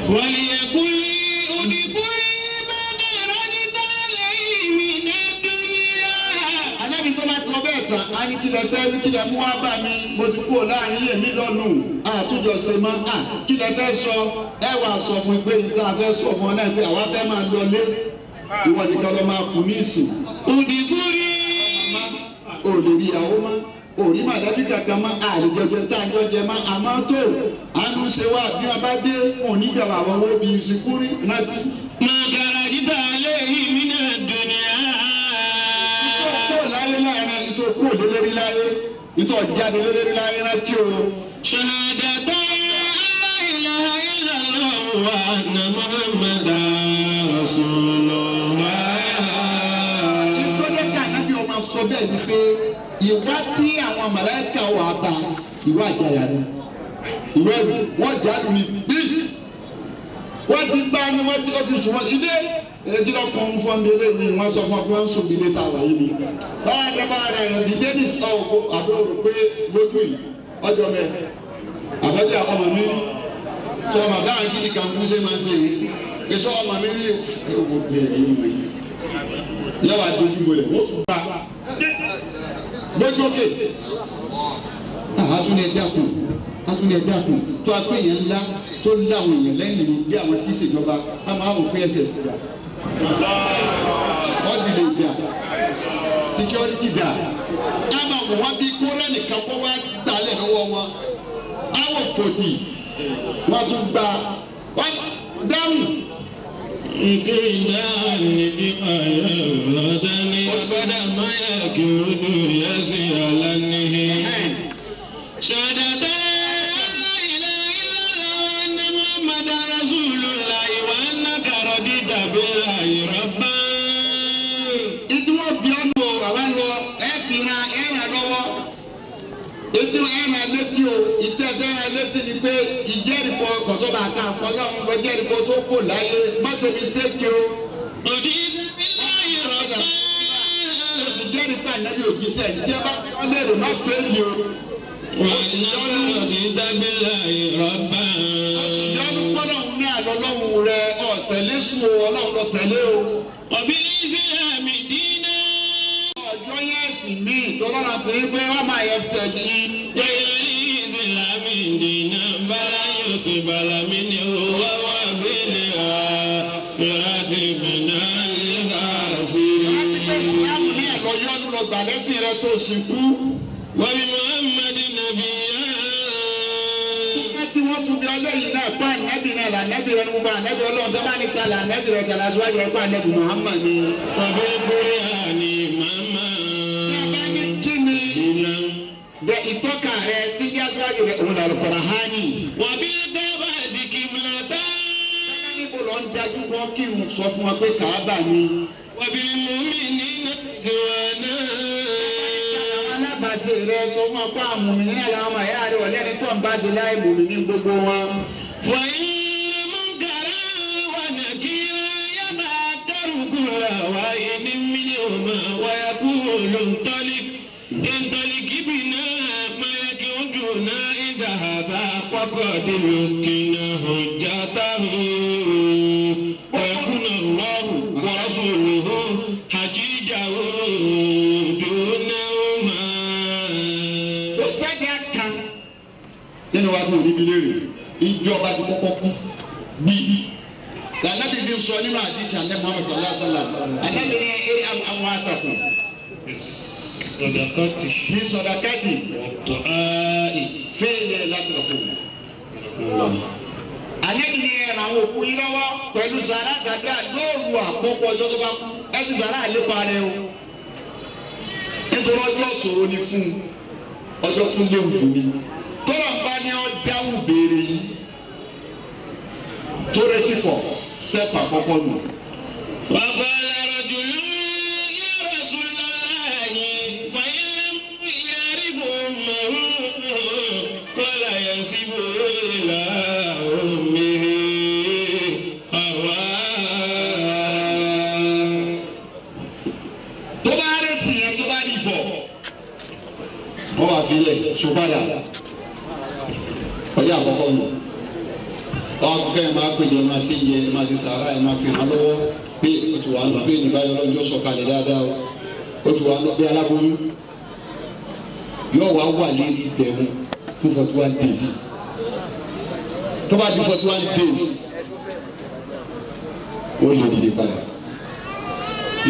وليقل ادخل ما درجت عليه من الدنيا Ànábì tó bá sọ bẹ́ẹ̀ tán á ní kílẹ̀ fẹ́ kílẹ̀ mú wá bá mi mo ti kúrò láàrin èmi lọ́nù àtúnjọ ṣe mọ́ à kílẹ̀ fẹ́ sọ ẹ wà sọ fún pé níta fẹ́ sọ fún ọ náà pé àwa fẹ́ máa lọ lé ìwọ nìkan lọ máa kú ní ìsìn. ادخلي O lè rí ìyàwó mọ́ òrí màdàbí kankan mọ́ àlejòjò tá a jọ jẹ mọ́ àmọ́ tó àánú ṣe wá bí wọn bá dé òní jọba àwọn owó bíi ìsìnkúrí rántí. ما خرجت عليه من الدنيا Tó láyé láàrin ẹni tó kú kú òdélé láyé ìtọ́ jáde lélẹ́rí láyé rántí o. Ṣahadata la ilaha illallah wa anna Muhammadan rasulullah. Ìtọ́jú ká ànábì ọmọ sọ bẹ́ẹ̀ ni pé ìwá tí àwọn màláíkà wà bá ìwà àjàyà ni. Ìwé wọ́n jáde ní bí wọ́n ti gbá ni wọ́n ti lọ́ọ́ ti sùn wọ́n ilé ẹ̀ẹ́dì lọ́kàn fún ọmọ ilé mi wọ́n sọ fún ọ pé wọ́n ń sùn bí létà wáyé ni. Báwa ni báwa rẹ̀ rẹ̀ dìde ní ọ̀gbọ́ àbúrò rò pé lójú yìí ọjọ́ mẹ́ àbọ̀jà ọmọ mi rí tó ọmọ báwa kí ni kàn kú ṣe máa ń ṣe yìí èso ọmọ mi rí ẹ̀wọ̀n bí ẹ̀yìn wọ̀nyí. Yọ̀wá dojú bolẹ̀ wọ́n tún bá gbójú òkè. Àtúndì ẹ̀dá kù àtúndì ẹ̀dá kù tó a pé yẹn ńlá tó láwọn èèyàn lẹ́yìn ní bí àwọn tí ìṣèjọba a máa wò pé ẹsẹ̀ sí dà ọ́dì lè dà security dà a máa wò wọ́n bí kórè nìkan kó wá gbalẹ̀ lọ́wọ́ wọn àwọn tòtì wọ́n tún gba wọ́n dáhùn. Ìkéyìdá níbi ayé lọ́dẹ́ni sọ́dà máyà kí ó dùn yẹ́ sí aláníhì. Ṣàdàdà. Ìdúró bí ọ́nù o, bàbá ń lọ ẹ fi ran ẹ̀ràn lọ́wọ́. Ètò ẹ̀ràn létí o, ìtẹ́ ẹ̀ràn létí ni pé ìjẹ́rìíkọ kọ̀sọ́ba àti àkọlọ́run lọ jẹ́rìíkọ tó kò láyé má ṣe mistake o. Òjì láyé rọ̀bà. O sì jẹ́rìíkọ ànábì òjíṣẹ́ ìjẹ́ bá fi ọ́ lérò má fẹ́ mi o. Òjì dábí láyé rọ̀bà. Ìyọ́nú gbọ́dọ̀ ní àlọ́ lọ́hùn rẹ ọ̀tẹ̀lé sùn o, ọlọ́run lọ tẹ̀lé o. Ọ̀bí Ìsìlámì dínà. Ọjọ́ yẹn sì mí ìtọ́lọ́nà tó ń pé wọ́n máa yẹ tẹ̀lé. Yẹ́yẹ́ Ìsìlámì dínà bala yóò ti bala mi ní owó wà bí ní a yọrá ti bìnà nígbà sí. Láti pé ìsìlámù ní ẹ̀lọ́ yọ́nú lọ gbà lẹ́sìn rẹ tó sì kú. Wọ́n bí Muhammad nàbíyá. Tí wọ́n tún bí ọlọ́yìn náà pa ànábì náà lànàbì rẹ nígbà ànábì ọlọ́run tó bá ní ta lànàbì rẹ tẹ̀lé aṣáájú ẹ̀kọ́ ànábì Muhammad ni. Wàbí Kúránì màmá. Kí ni bẹ ìtọ́ka rẹ tí jẹ́ aṣáájú rẹ òun làlù Kùránì. Wàbí dábàá di kìbìlàtà. Níbo lọ ń dájú kọ́ kí n sọ fún wa pé Kàábà ni. Wàbí mùmínì náà náà. Alábàáṣe rẹ sọ fún wa pé àmùmí náà làwọn ọmọ ẹ̀yà rẹ wọlé ẹni tó ń bá ṣe láì mùmí ní gbogbo wọn. وإن منكرا ونكيرا يتعثر كل واحد منهما ويقول انطلق انطلق بنا ما يكودنا ذهبا وقد لقنا حجته ويكون الله ورسوله حجيجه دونهما. Kò sẹ́ni kan nínú wa tó níbi léèrè ìjọba ti kọ́kọ́ kú bí. Lànàbí fi sọ nínú àdìsí àlẹ́ Muhammad sallallahu alaihi wa sallam. Ànábì ní eré àwọn àtàkùn. Sọdakati. Ní sọdakati. Du'ai. Fẹ́ẹ̀lẹ̀ láti rọ̀ fún mi. Ànábì ní ẹ̀rọ àwọn òkú yín lọ́wọ́ pẹ̀lú sàrà àtàdúrà lóòrù àkọ́kọ́ ọjọ́ tó bá kú. Ẹ ti sàrà àlépa rẹ o. Nítorí ọjọ́ ìṣòro ni fún un. Ọjọ́ tún léwu fún mi. Tọ́lọ̀ ń bá ní ọ dáhùn béèrè yìí. Tó retí kọ̀ sẹ́pà àkọ́kọ́ nù. وقال رجل يا رسول الله فإن لم يعرف أمه ولا ينسب إلى أمه هواه. Tó bá retí yẹn tó bá rí bọ̀. Wọ́n wá fi lẹ̀ ṣùgbọ́dà. Ọjọ́ àkọ́kọ́ nù. Ọkọ ẹ̀ máa péjọ máa ṣe yẹ máa ṣe sàárà ẹ̀ máa fi hàn lọ́wọ́ pé o ti wà nù pé ní báyọ̀ lọ́jọ́ sọ̀kalẹ̀ dáadáa o. O ti wà nù pé aláboyún. Yóò wá wà lérí ìdẹ̀wọ̀n fún 41 days. Tó bá di 41 days, ó lè dìde padà.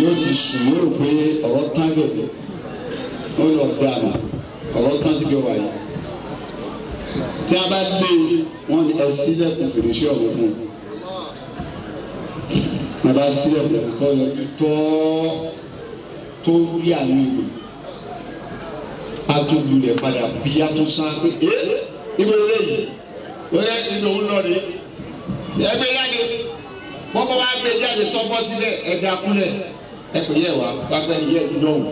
Yóò ti sùn yóò rò pé ọ̀rọ̀ tán bẹ̀rẹ̀. Ó lọ dànù ọ̀rọ̀ tán ti bí wáyé. Tí a bá lé wọn ni ẹ sílẹ̀kùn fèrèsé ọ̀rọ̀ fún un. Wọn bá sílẹ̀kùn kọ́ yọjú tọ́ tó rí àwọn èèyàn. Atúlulẹ̀ padà bí a tún sá pé ẹ́ ibi olè yìí lóyè ibi òun lọ rí ẹgbẹ́ jáde bọ́bọ́ wa gbé jáde tọ́bọ́ sílẹ̀ ẹ̀dá kúnlẹ̀ ẹ̀pẹ̀ yẹ wá pàpẹ́ yẹ ìdánwò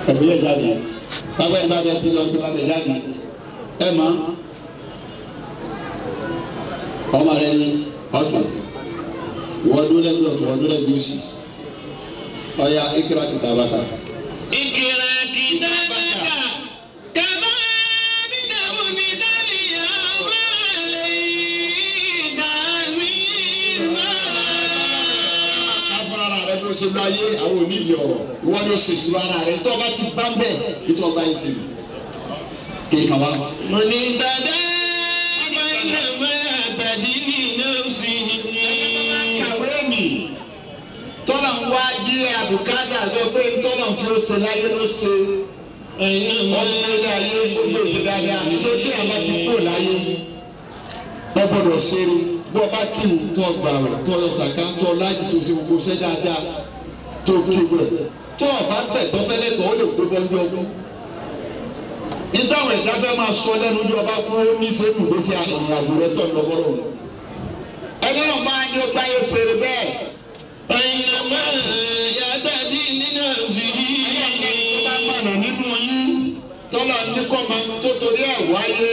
ẹ̀pẹ̀ yẹ jáde pàpẹ́ yẹ bàbẹ ti lọ sí bàbẹ jáde ẹ̀ mọ́ ọmọ rẹ ní ọ̀tún ìwọ́n dúró lẹ́gbẹ̀ẹ́ ọ̀tún ìwọ́n dúró lẹ́gbẹ̀ẹ́ òsì ọ̀ya ìkírà kìtàbàkà. اقرأ كتابك كفى بنفسك اليوم عليك حسيبا. Fúnra rẹ bí o ṣe lọ ayé àwọn onídìí ọ̀rọ̀ ìwọ ni o ṣe ìṣúra ara rẹ tó o bá ti bá ń bẹ̀ ètò ọba yìí ṣe lò kéèkàn wá. من اهتدى فإنما يهتدي لنفسه. Kàwé mi tọ́lá ń wá bí àbùkátà sọ pé tọ́lá tí ó ṣe láyé ló ṣe ọdún ilé ayé ó lè ṣe dáadáa tó dé àbá ti kó láyé wọ́n gbọ́dọ̀ ṣe é bó o bá kí n tó gbà rẹ̀ tó yọ sàká tó láti tó ṣe gbogbo ṣẹ́ dáadáa tó kéwù rẹ̀ tó o bá tẹ̀ tó fẹ́lẹ́ tó o lè gbé bọ́ ní ọdún. Ìdáhùn ẹ̀dá fẹ́ máa sọ lẹ́nu bí ọba kú ó ní sẹ́kù tó ṣe ìrìn àjò rẹ̀ tó ń lọ bọ́rọ̀. Ẹni náà máa ní ó gbáyé ṣeré bẹ́ẹ̀. فإنما يهتدي لنفسه. Bá mọ̀nà nínú yín tọ́lá ní kọ́ máa tó torí ẹ̀ wáyé.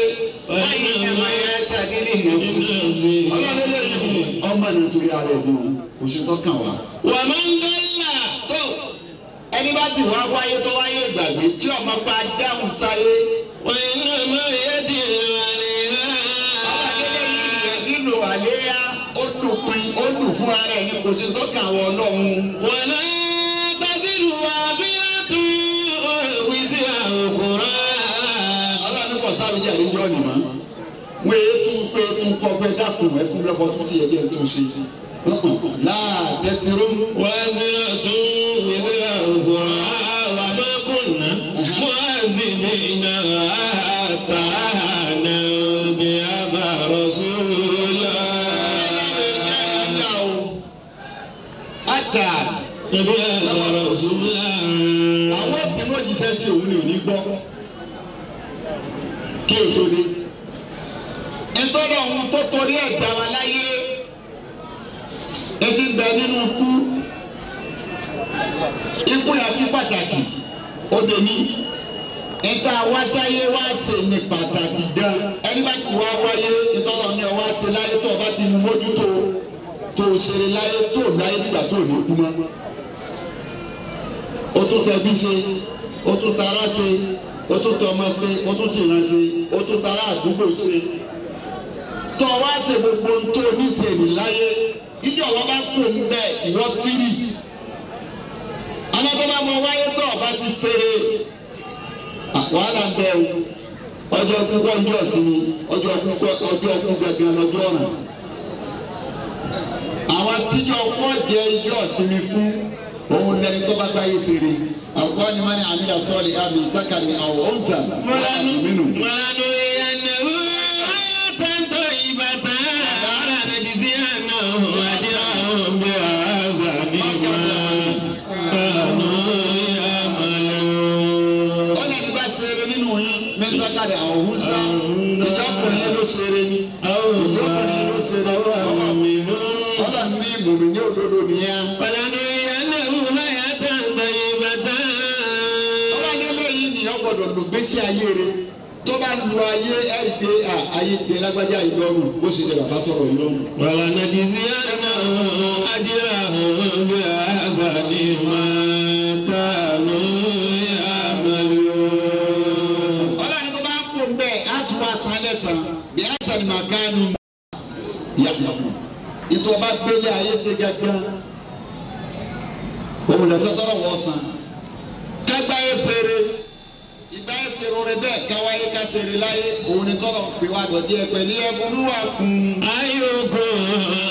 Báyìí ni máa yẹ tàbí ní ìnáwó. Ọlọ́run lè yí ọmọ nítorí ara ẹ̀ nù kò sí tọ́kàn wá. ومن ضل Tó ẹni bá ti wá wáyé tó wáyé ìgbàgbé tí ọmọ pa dáhùn sáyé. وإنما يدل عليها. Nínú àléyá ó dùn pin ó dùn fún ara ẹ̀ ní kò sí tọ́kàn àwọn ọlọ́run. ولا تزر وازرة وزر أخرى. Ọlọ́run kò sáré jẹ́ àríjọ́ ni mọ́. Wọ́n èé tún pé tún kọ́ pé dákun ẹ̀ fún lọ́kọ́ tún ti yẹ kí ẹ tún ṣe. Láà tẹ́síró. وازرة وزر أخرى وما كنا معذبين حتى نبعث رسولا. Àtà نبعث رسولا. àwọn tí wọ́n jíṣẹ́ sí òun ni ò ní gbọ́. Kí o tó dé. Ìtọ́jú ohun tó torí ẹ̀ dá wa láyé. Etí ń bẹ nínú ikú. Ikú yà fi pàtàkì. Ó dé ní. Ìta wáṣáyé wá ṣe ní pàtàkì gan. Ẹni bá ti wá wáyé ìtọ́jú ní ọwá ṣe láyé tó o bá ti mójútó tó o ṣeré láyé tó o láyé nígbà tó o ní kú mọ́. O tún tẹbí ṣe, o tún tara ṣe, o tún tọmọ ṣe, o tún tìran ṣe, o tún tara àdúgbò ṣe. Tọ́ wá ṣe gbogbo ohun tó oníṣèlú láyé, ìjọ wọn bá kú òun bẹ́ẹ̀ ìwọ kiri. Àwọn tó bá mọ wáyé tó ọba ti ṣeré. Wàhálà ń bẹ o. Ọjọ́ kúkọ́ ń jọ sí mi, ọjọ́ kúkọ́ ọjọ́ kú gẹ́gẹ́ lọ́jọ́ ọ̀ràn. Àwọn tíjọ́ kọ́ jẹ ijó ọ̀sinmi fún òun lẹni tó bá gbáyé ṣeré. Àkọ́kọ́ ni wọ́n ní àmì àtọ́lé àmì sákàlì àwọn ọ̀ǹtà mínú. ولنرينه حياة طيبة ولنجزينهم أجرهم بأحسن ما كانوا يعملون. Ó lẹni bá ṣeré nínú yín ní sákàlì àwọn ọ̀ǹtà. Ìjọkùnrin ló ṣeré ni. Ìjọkùnrin ló ṣeré. Ọlọ́run ní ìmùmí ní òdodo nìyẹn. ولنرينه حياة طيبة. Ọlọ́run eléyìí nìyẹn gbọ́dọ̀ lò gbèsè ayé rẹ̀. Tó bá lu ayé ẹ̀rí pé ayé tẹ lágbájá ìlọrun bó ṣe lè bàbá tọrọ ìlọrun. ولنجزينهم أجرهم بأحسن ما كانوا يعملون. Ọlọ́run tó bá ń kó bẹ́ẹ̀ á tún wá san lẹ́sàn-án bí á sàn máa kánú yàtọ̀. Ìtọ́ bá gbélé ayé ṣe gángan. Òun lẹ́sẹ̀ tọrọ wọ́n san. Kágbáyé ṣeré ìgbáyé ṣeré rẹ bẹ́ẹ̀ káwáyé ká ṣeré láyé òun ni tọrọ pé wá dọ̀dí ẹ pẹ̀lú ẹkúnú wà kún. أيكم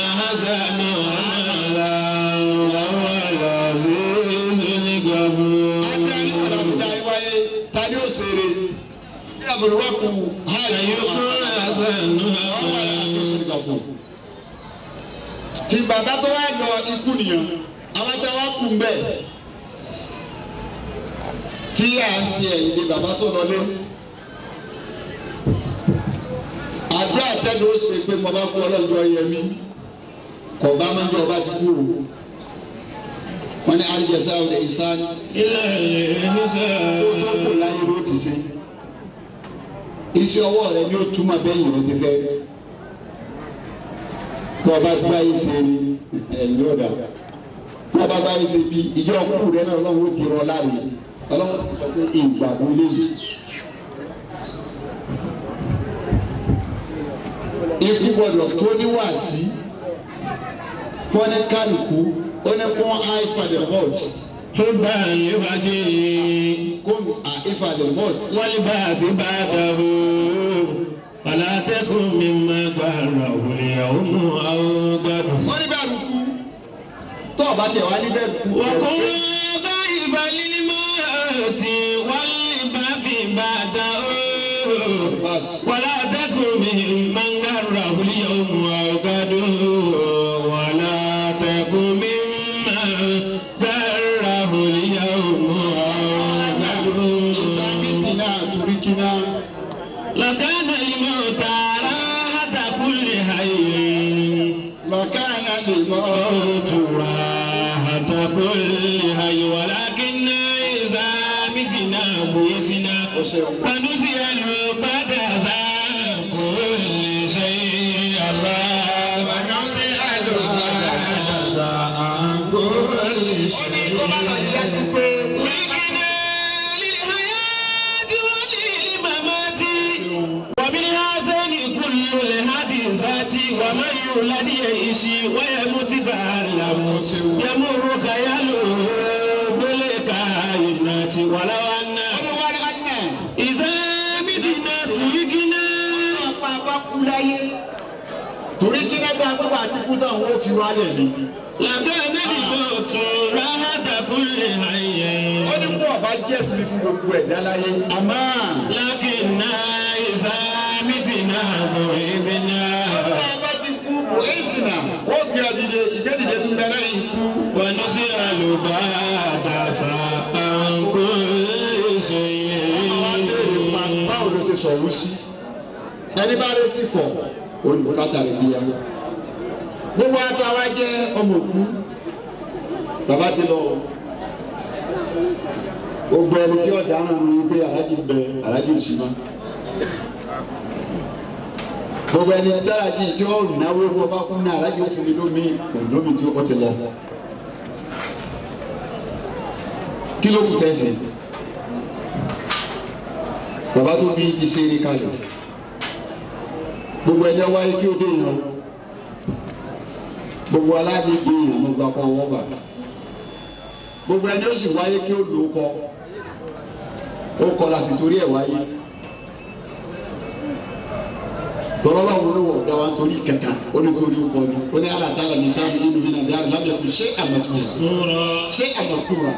أحسن عملا وهو العزيز الغفور. Adarí ọ̀rọ̀ àbúdá yìí wáyé ta ni ó ṣeré? Bí àbúrò wà kún أيكم أحسن عملا. Tí bàbá tó wá lọ ikú nìyẹn, àwọn tí wọ́n kú bẹ́ẹ̀. Tí à ń ṣe ẹ̀yìn ni bàbá tó lọlé. Àdúrà tẹ́lẹ̀ ó ṣe pé mo bá kú ọlọ́jọ́ yẹ mí. Kò bá máa ń jọ ọba ti kú o. Wọ́n ní àjẹsà òde ìsán. إلا الإحسان. Ó tó kò láyé ló ti ṣe. Iṣẹ́ ọwọ́ rẹ ni ó túmọ̀ bẹ́yìn rẹ ti fẹ́. Bí ọba gbá yìí ṣe ni ẹ̀yìn ọ̀dà. Bí ọba gbá yìí ṣe bí ìjọ kú rẹ náà ọlọ́run ó ti rọ láàyè. Ọlọ́run ti sọ pé ìgbàgbọ́ léyìí. Ikú gbọdọ̀ tó ní wàásí fọ́ní kálukú ó ní kún àìfàdé mọ́ọ̀tì حبا لوجهه kún àìfàdé mọ́ọ̀tì. والباب بعده فلا تكن مما قهره اليوم أو غده. Wọ́n ní bẹ́ẹ̀ kú tó ọba tẹ̀ wá ní bẹ́ẹ̀ kú. وكن غائبا للموت والباب بعده ولا تكن ممن غره اليوم أو غده ولا تكن ممن غره اليوم أو غده. Ìsàmìtì náà torí kíná. لكان الموت راحة كل حي. Lọ́kànnà lè mọ́. الموت راحة كل حي ولكن إذا متنا بئسنا ونسأل بعد كل شيء الله ونسأل بعد كل شيء. لكن للحياة وللممات وبالحسن كل الحديثات ومن يولد يعيش ويموت تعلم يمر خياله بالكائنات ولو أن إذا متنا تركنا Torí kíná tá a gbọ́dọ̀ àti kú náà wọ́n fi wálẹ̀ ni. لكان الموت راحة كل حي. Ó ní kó ọba jẹ́ fún mi fún gbogbo ẹ̀dá láyé. Àmọ́ لكننا إذا متنا ضربنا bá ti kú kò é sìnà. Ó gbé ọdìdẹ ìgbẹ́dìde tún bẹ lẹ́yìn ikú. ونسأل بعد عن كل شيء. Báwo ló ṣe sọ̀rọ̀ sí? Ẹni bá retí fọ̀, olùkátà rẹ̀ bí ya. Gbogbo àtàwa jẹ́ ọmọ òkú. Bàbá ti lọ. Gbogbo ẹni tí ọ̀dà hàn ní pé aláàjì bẹ aláàjì ò sí mọ́. Gbogbo ẹni dáradì tí ó náwó fún ọba kún ní aláàjì ó fún mi lómi kò lómi tí ó ti lọ. Kí ló kù tẹ̀sí? Bàbá tó bí ti ṣe eré kalẹ̀. Gbogbo ẹni wáyé kí ó dé ìran. Gbogbo aládìgbò ìrànú gba kọ ọwọ́ bà. Gbogbo ẹni ó sì wáyé kí ó lò ó kọ. Ó kọ láti torí ẹ̀ wáyé. Tọ́lọ́lọ́run ló wọ̀ ọ̀dá wa nítorí kankan ó ní torí ó kọ ni. Ó ní alátàlá mi sáà nínú mi nàdí àlámì kò ṣé àmọ̀túnra. Ṣé àmọ̀túnra.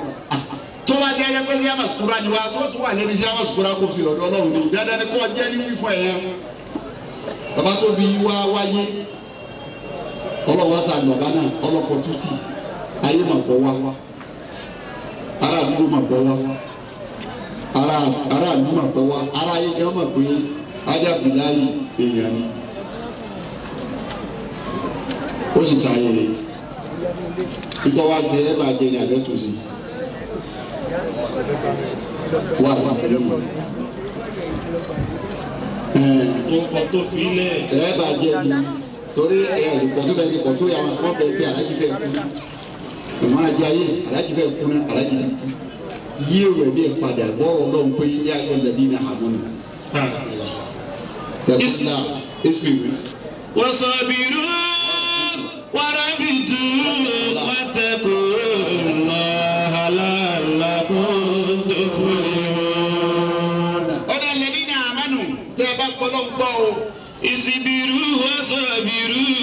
Tó bá jẹ́ ẹgbẹ́ sí àmọ̀túnra ni wa tó tún wà lẹ́nu sí àmọ̀túnra kò fi lọ́dọ̀ Ọlọ́run ni. Dandan ni kò jẹ́ ní wífọ̀ ẹ̀yẹn. Bàbá tó bí wá wáyé ọlọ́wọ́ sá lọ́ba náà ọlọ́pọ̀ tútì ayé mà bọ̀ wá ará àdúgbò mà bọ̀ wá ará àdúgbò mà bọ̀ wá ará ayé gan mà pé ajábìláyì èèyàn ni ó sì ṣàyẹ̀wò ìtọ́ wá sí ẹ bá jẹ ní àbẹ́ tó sí wá sí ẹ̀yìn Orúkọ tó fi lẹ̀. ẹ bá jẹ ní torí ẹ kò tó bẹ́ẹ̀ kò tó yà wọn kọ́ bẹ́ẹ̀ pé alájí fẹ́ kú màmá ajé ayé alájí fẹ́ kú náà alájí fẹ́ kú yé wẹ̀ bí ẹ padà bọ́ọ̀rọ̀ lọ́n pé yá ẹ lẹ́bí ní àmọ́ nù. Tẹ̀síla ẹ̀sìn mi. وصابروا ورابطوا واتقوا الله لعلكم تفلحون. Ọ̀dà lẹ́bí ní àmọ́ nù tẹ́ ẹ bá kọ́ lọ́n gbọ́ o. اصبروا وصابروا.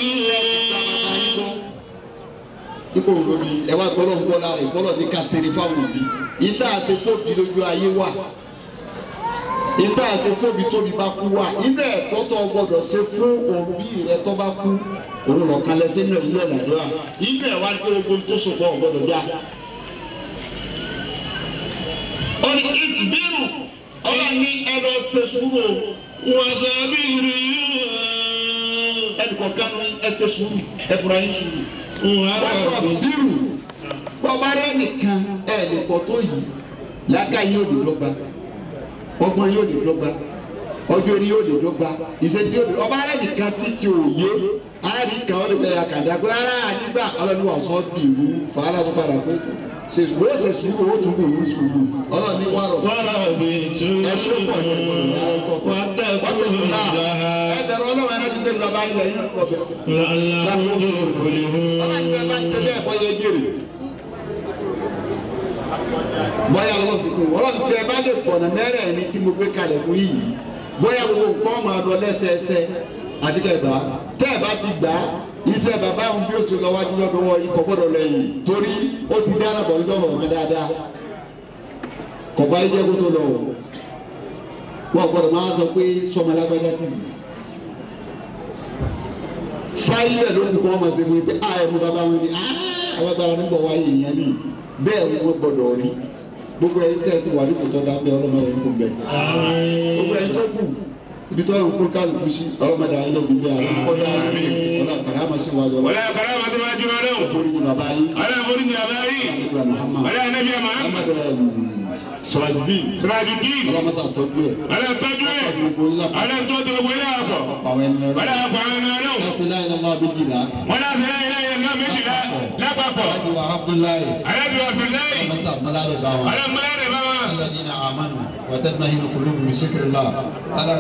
Ipò òǹdòdì ẹ wá gbọ́dọ̀ ń gbọ́ lára ìgbọ́dọ̀ ní ká ṣeré fáwọn òbí. Ìta àṣẹ fóbi lójú ayé wà. Ìta àṣẹ fóbi tóbi bá kú wà. Ilé ẹ̀tọ́ tó gbọ́dọ̀ ṣe fún òbí rẹ tó bá kú. Òun lọ̀kan lẹ́sẹ̀ ní ìlú ẹ̀dàdúrà. Ilé ẹ̀ wá ní gbogbo tó sopọ̀ gbọ́dọ̀ já. Ó ní ìsbírù ọlọ́run ní ẹ̀rọ ṣe sùúrù wọ́n sọ bí rí ẹnì kọ̀ọ̀kan ní ẹsẹ̀ sùúrù ẹ̀fúra yín sùúrù. Wọ́n sọ bírù bọ́ba rẹ̀ nìkan ẹ̀ lè pọ̀ tó yìí làákà yóò lè dọ́gba ọgbọ́n yóò lè dọ́gba ọjọ́ orí yóò lè dọ́gba ìṣesí yóò lè ọba rẹ̀ nìkan títí òye àárín kan ó lè fẹ́ àkàndá pé rárá àdìgbà ọlọ́run wà sọ bírù fàálà tó padà pé ṣe wọ́n ṣe sùúrù ó tún bù ú sùúrù ọlọ́run ní wàrọ̀ ẹ̀ṣọ́ pọ̀ ní ẹ̀dẹ̀rọ̀ ọlọ́run ẹ̀rọ ti tẹ̀lé bàbá ilẹ̀ yìí ọ̀bẹ. Ọlọ́run ti bá ṣe bẹ́ẹ̀ bọ́ yẹ jèrè. Bọ́yá ọlọ́run fi kún ọlọ́run tẹ bá lè pọ̀nà mẹ́rẹ̀ẹ̀rin tí mo gbé kalẹ̀ fún yìí bóyá gbogbo nǹkan máa lọ lẹ́sẹẹsẹ àti kẹba tẹ́ ẹ bá ti gbà á iṣẹ́ bàbá òun bí ó ṣe lọ wájú lọ́dọ̀ ikọ̀ gbọ́dọ̀ lẹ́yìn torí ó ti dára bọ̀ lọ́rọ̀ ọ̀gá dáadáa kọ̀ọ̀bá yìí jẹ́ kó tó lọ o wọ́n gbọ́dọ̀ máa sọ pé sọmọ alágbájá sí mi sáyé bẹ́ẹ̀ ló kù kó wọ́n máa ṣe fún mi pé a ẹ̀ mú bàbá wọn ni àwọn agbára nígbà wáyé ìyẹn ni bẹ́ẹ̀ ni wọ́n gbọ́dọ̀ rí gbogbo ẹ̀yin tẹ́ ẹ ti wà ní kòtò dá bẹ́ẹ̀ ọlọ́mọ yẹn kò bẹ́ẹ̀ gbogbo ẹ̀yin tó kù ibi tó yẹ kó kálukú sí ọlọ́mọdé ayé lóbi bẹ́ẹ̀ àwọn kọ́dá ọlọ́ karama sí wájú wọlé karama tó wájú ọlọ́run foríjì bàbá yín ọlọ́run foríjì bàbá yín ọlọ́run anabi Muhammad Sirajudeen Sirajudeen ọlọ́mọsá tọ́jú ẹ̀ ọlọ́run tọ́jú ẹ̀ ọlọ́run tọ́jú gbogbo ilé àpọ̀ àwọn ẹni ọlọ́run àpọ̀ àwọn ẹni ọlọ́run láti láyé lọ́wọ́ méjìlá wọn láti láyé láyé lọ́wọ́ méjìlá lápapọ̀ aláàbí wa Abdullahi aláàbí wa Abdullahi ọlọ́mọsá mọ́lá bá wọn. ọlọ́run mọ́lá rẹ̀ bá wọn. الذين آمنوا وتطمئن قلوبهم بذكر الله ألا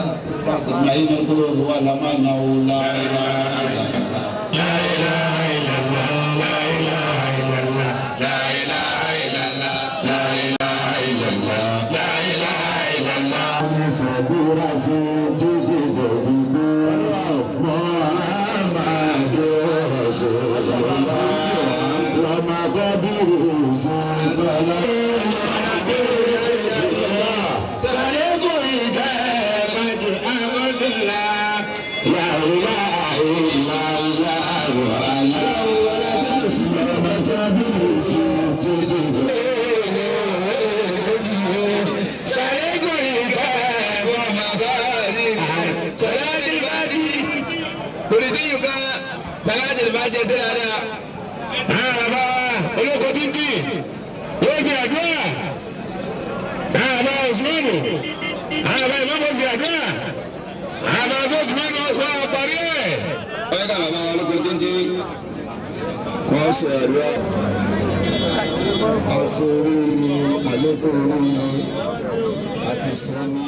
تطمئن القلوب واعلم أنه لا إله إلا الله لا إله إلا الله لا إله إلا الله لا إله إلا الله لا إله إلا الله لا إله إلا الله. Wọ́n ṣe àdúrà àṣírí ni àlékún orí ni àti sinmi.